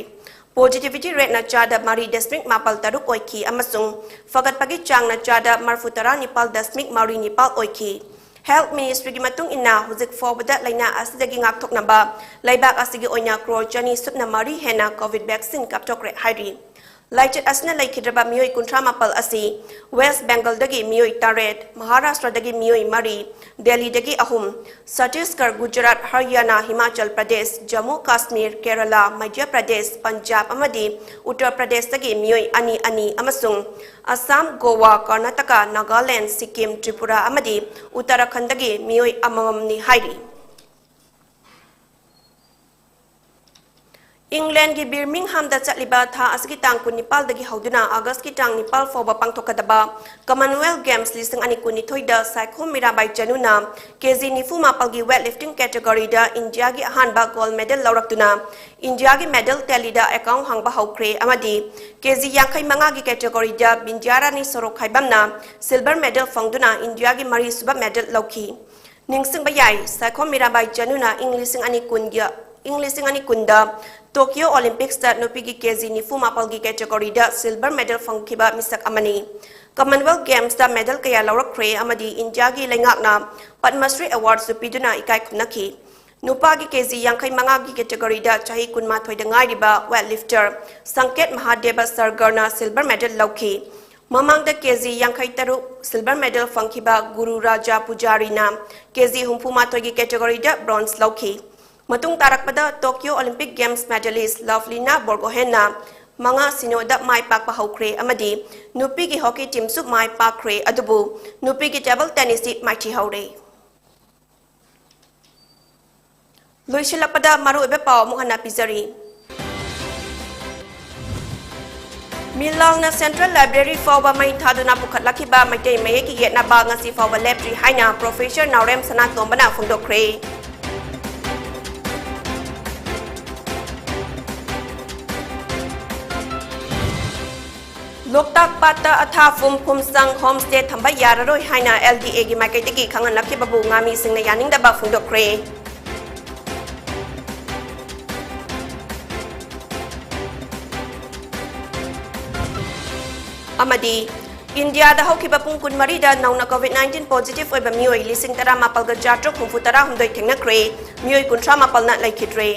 Positivity rate ꯅ ꯆꯥꯗ ꯃꯔꯤ ꯗꯁꯃꯤꯛ ꯃꯥꯄꯜ ꯇꯔꯨꯛ ꯑꯣꯏꯈꯤ ꯑꯃꯁꯨꯡ ꯐꯒꯠꯄꯒꯤ ꯆꯥꯡꯅ ꯆꯥꯗ ꯃꯔꯤꯐꯨ ꯇꯔꯥ ꯅꯤꯄꯥꯜ ꯗꯁꯃꯤꯛ ꯃꯔꯤ ꯅꯤꯄꯥꯜ ꯑꯣꯏꯈꯤ꯫ Health Ministry ꯒꯤ ꯃꯇꯨꯡ ꯏꯟꯅ, ꯍꯧꯖꯤꯛ ꯐꯥꯎꯕꯗ ꯂꯥꯏꯅꯥ ꯑꯁꯤꯗꯒꯤ ꯉꯥꯛꯊꯣꯛꯅꯕ ꯂꯩꯕꯥꯛ ꯑꯁꯤꯒꯤ ꯑꯣꯏꯅ ꯀ꯭ꯔꯣꯔ ꯆꯅꯤ ꯁꯨꯞꯅ ꯃꯔꯤ ꯍꯦꯟꯅ COVID vaccine ꯀꯥꯞꯊꯣꯛꯈ꯭ꯔꯦ ꯍꯥꯏꯔꯤ꯫ ꯂꯥꯏꯆꯠ ꯑꯁꯤꯅ ꯂꯩꯈꯤꯗ꯭ꯔꯕ ꯃꯤꯑꯣꯏ ꯀꯨꯟꯊ꯭ꯔꯥ ꯃꯥꯄꯜ ꯑꯁꯤ West Bengal ꯗꯒꯤ ꯃꯤꯑꯣꯏ ꯇꯔꯦꯠ, ꯃꯍꯥꯔꯥꯁꯇ꯭ꯔꯗꯒꯤ ꯃꯤꯑꯣꯏ ꯃꯔꯤ, ꯗꯦꯜꯂꯤꯗꯒꯤ ꯑꯍꯨꯝ, ꯆꯇꯤꯁꯒꯔ, ꯒꯨꯖꯔꯥꯠ, ꯍꯔꯤꯌꯥꯅꯥ, ꯍꯤꯃꯥꯆꯜ ꯄ꯭ꯔꯗꯦꯁ, ꯖꯝꯃꯨ ꯀꯥꯁꯃꯤꯔ, ꯀꯦꯔꯂꯥ, ꯃꯙ꯭ꯌ ꯄ꯭ꯔꯗꯦꯁ, ꯄꯟꯖꯥꯕ ꯑꯃꯗꯤ ꯎꯠꯇꯔ ꯄ꯭ꯔꯗꯦꯁꯇꯒꯤ ꯃꯤꯑꯣꯏ ꯑꯅꯤ ꯑꯅꯤ ꯑꯃꯁꯨꯡ ꯑꯁꯥꯝ, ꯒꯣꯋꯥ, ꯀꯔꯅꯥꯇꯀꯥ, ꯅꯥꯒꯥꯂꯦꯟꯗ, ꯁꯤꯛꯀꯤꯝ, ꯇ꯭ꯔꯤꯄꯨꯔꯥ ꯑꯃꯗꯤ ꯎꯠꯇꯔꯥꯈꯟꯗꯒꯤ ꯃꯤꯑꯣꯏ ꯑꯃꯃꯝꯅꯤ ꯍꯥꯏꯔꯤ꯫ ꯏꯪꯂꯦꯟꯗꯒꯤ ꯕꯤꯔꯃꯤꯡꯍꯥꯝꯗ ꯆꯠꯂꯤꯕ ꯊꯥ ꯑꯁꯤꯒꯤ ꯇꯥꯡ ꯀꯨꯟꯅꯤꯄꯥꯜꯗꯒꯤ ꯍꯧꯗꯨꯅ ꯑꯥꯒꯁꯀꯤ ꯇꯥꯡ ꯅꯤꯄꯥꯜ ꯐꯥꯎꯕ ꯄꯥꯡꯊꯣꯛꯀꯗꯕ Commonwealth Games ꯂꯤꯁꯤꯡ ꯑꯅꯤ ꯀꯨꯟꯅꯤꯊꯣꯏꯗ ꯁꯥꯏꯈꯣꯝ ꯃꯤꯔꯥꯕꯥꯏ ꯆꯅꯨꯅ ꯀꯦꯖꯤ ꯅꯤꯐꯨ ꯃꯥꯄꯜꯒꯤ weightlifting category ꯗ ꯏꯟꯗꯤꯌꯥꯒꯤ ꯑꯍꯥꯟꯕ gold medal ꯂꯧꯔꯛꯇꯨꯅ ꯏꯟꯗꯤꯌꯥꯒꯤ medal tally ꯗ account ꯍꯥꯡꯕ ꯍꯧꯈ꯭ꯔꯦ ꯑꯃꯗꯤ ꯀꯦꯖꯤ ꯌꯥꯡꯈꯩ ꯃꯉꯥꯒꯤ category ꯗ ꯕꯤꯟꯗ꯭ꯌꯥꯔꯥꯅꯤ ꯁꯣꯔꯣꯛꯈꯥꯏꯕꯝꯅ silver medal ꯐꯪꯗꯨꯅ ꯏꯟꯗꯤꯌꯥꯒꯤ ꯃꯔꯤꯁꯨꯕ medal ꯂꯧꯈꯤ꯫ ꯅꯤꯡꯁꯤꯡꯕ ꯌꯥꯏ, ꯁꯥꯏꯈꯣꯝ ꯃꯤꯔꯥꯕꯥꯏ ꯆꯅꯨꯅ ꯏꯪ ꯂꯤꯁꯤꯡ ꯑꯅꯤ ꯀꯨꯟꯒꯤ, ꯏꯪ ꯂꯤꯁꯤꯡ ꯑꯅꯤ ꯀꯨꯟꯗ Tokyo Olympics ꯇ ꯅꯨꯄꯤꯒꯤ ꯀꯦꯖꯤ ꯅꯤꯐꯨ ꯃꯥꯄꯜꯒꯤ category ꯗ silver medal ꯐꯪꯈꯤꯕ ꯃꯤꯁꯛ ꯑꯃꯅꯤ꯫ Commonwealth Games ꯇ medal ꯀꯌꯥ ꯂꯧꯔꯛꯈ꯭ꯔꯦ ꯑꯃꯗꯤ ꯏꯟꯗꯤꯌꯥꯒꯤ ꯂꯩꯉꯥꯛꯅ ꯄꯗꯃ ꯁ꯭ꯔꯤ award ꯁꯨ ꯄꯤꯗꯨꯅ ꯏꯀꯥꯏ ꯈꯨꯝꯅꯈꯤ꯫ ꯅꯨꯄꯥꯒꯤ ꯀꯦꯖꯤ ꯌꯥꯡꯈꯩ ꯃꯉꯥꯒꯤ category ꯗ ꯆꯍꯤ ꯀꯨꯟꯃꯥꯊꯣꯏꯗ ꯉꯥꯏꯔꯤꯕ weightlifter ꯁꯪꯀꯦꯠ ꯃꯍꯥꯗꯦꯕ ꯁꯔꯒꯔꯅ silver medal ꯂꯧꯈꯤ꯫ ꯃꯃꯥꯡꯗ ꯀꯦꯖꯤ ꯌꯥꯡꯈꯩ ꯇꯔꯨꯛ silver medal ꯐꯪꯈꯤꯕ ꯒꯨꯔꯨ ꯔꯥꯖꯥ ꯄꯨꯖꯥꯔꯤꯅ ꯀꯦꯖꯤ ꯍꯨꯝꯐꯨ ꯃꯥꯊꯣꯏꯒꯤ category ꯗ bronze ꯂꯧꯈꯤ꯫ ꯃꯇꯨꯡ ꯇꯥꯔꯛꯄꯗ Tokyo Olympic Games medalist ꯂꯚꯂꯤꯅꯥ ꯕꯣꯔꯒꯣꯍꯦꯟꯅ ꯃꯉꯥ ꯁꯤꯅꯣꯗ ꯃꯥꯏ ꯄꯥꯛꯄ ꯍꯧꯈ꯭ꯔꯦ ꯑꯃꯗꯤ ꯅꯨꯄꯤꯒꯤ hockey team ꯁꯨ ꯃꯥꯏ ꯄꯥꯛꯈ꯭ꯔꯦ, ꯑꯗꯨꯕꯨ ꯅꯨꯄꯤꯒꯤ table tennis ꯇꯤ ꯃꯥꯏꯊꯤꯍꯧꯔꯦ꯫ ꯂꯣꯏꯁꯤꯜꯂꯛꯄꯗ ꯃꯔꯨꯑꯣꯏꯕ ꯄꯥꯎ ꯑꯃꯨꯛ ꯍꯟꯅ ꯄꯤꯖꯔꯤ꯫ ꯃꯤꯂꯥꯡꯅ Central Library ꯐꯥꯎꯕ ꯃꯩ ꯊꯥꯗꯨꯅ ꯄꯨꯈꯠꯂꯛꯈꯤꯕ ꯃꯩꯇꯩ ꯃꯌꯦꯛꯀꯤ ꯌꯦꯠꯅꯕ ꯉꯁꯤ ꯐꯥꯎꯕ ꯂꯦꯞꯇ꯭ꯔꯤ ꯍꯥꯏꯅ Professor ꯅꯥꯎꯔꯦꯝ ꯁꯅꯥꯇꯣꯝꯕꯅ ꯐꯣꯡꯗꯣꯛꯈ꯭ꯔꯦ꯫ ꯂꯣꯛꯇꯥꯛ ꯄꯥꯠꯇ ꯑꯊꯥꯐꯨꯝ ꯐꯨꯝꯁꯪ homestay ꯊꯝꯕ ꯌꯥꯔꯔꯣꯏ ꯍꯥꯏꯅ L D A ꯒꯤ ꯃꯥꯏꯀꯩꯗꯒꯤ ꯈꯪꯍꯜꯂꯛꯈꯤꯕꯕꯨ ꯉꯥꯃꯤꯁꯤꯡꯅ ꯌꯥꯅꯤꯡꯗꯕ ꯐꯣꯡꯗꯣꯛꯈ꯭ꯔꯦ꯫ ꯑꯃꯗꯤ ꯏꯟꯗꯤꯌꯥꯗ ꯍꯧꯈꯤꯕ ꯄꯨꯡ ꯀꯨꯟꯃꯔꯤꯗ ꯅꯧꯅ COVID nineteen positive ꯑꯣꯏꯕ ꯃꯤꯑꯣꯏ ꯂꯤꯁꯤꯡ ꯇꯔꯥꯃꯥꯄꯜꯒ ꯆꯥꯇ꯭ꯔꯨꯛ ꯍꯨꯝꯐꯨ ꯇꯔꯥꯍꯨꯝꯗꯣꯏ ꯊꯦꯡꯅꯈ꯭ꯔꯦ꯫ ꯃꯤꯑꯣꯏ ꯀꯨꯟꯊ꯭ꯔꯥ ꯃꯥꯄꯜꯅ ꯂꯩꯈꯤꯗ꯭ꯔꯦ꯫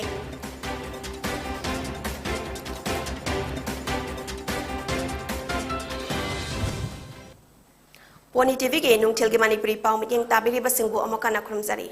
Pony TV ꯒꯤ ꯅꯨꯡꯊꯤꯜꯒꯤ ꯃꯅꯤꯄꯨꯔꯤ ꯄꯥꯎ ꯃꯤꯠꯌꯦꯡ ꯇꯥꯕꯤꯔꯤꯕꯁꯤꯡꯕꯨ ꯑꯃꯨꯛ ꯍꯟꯅ ꯈꯨꯔꯨꯝꯖꯔꯤ꯫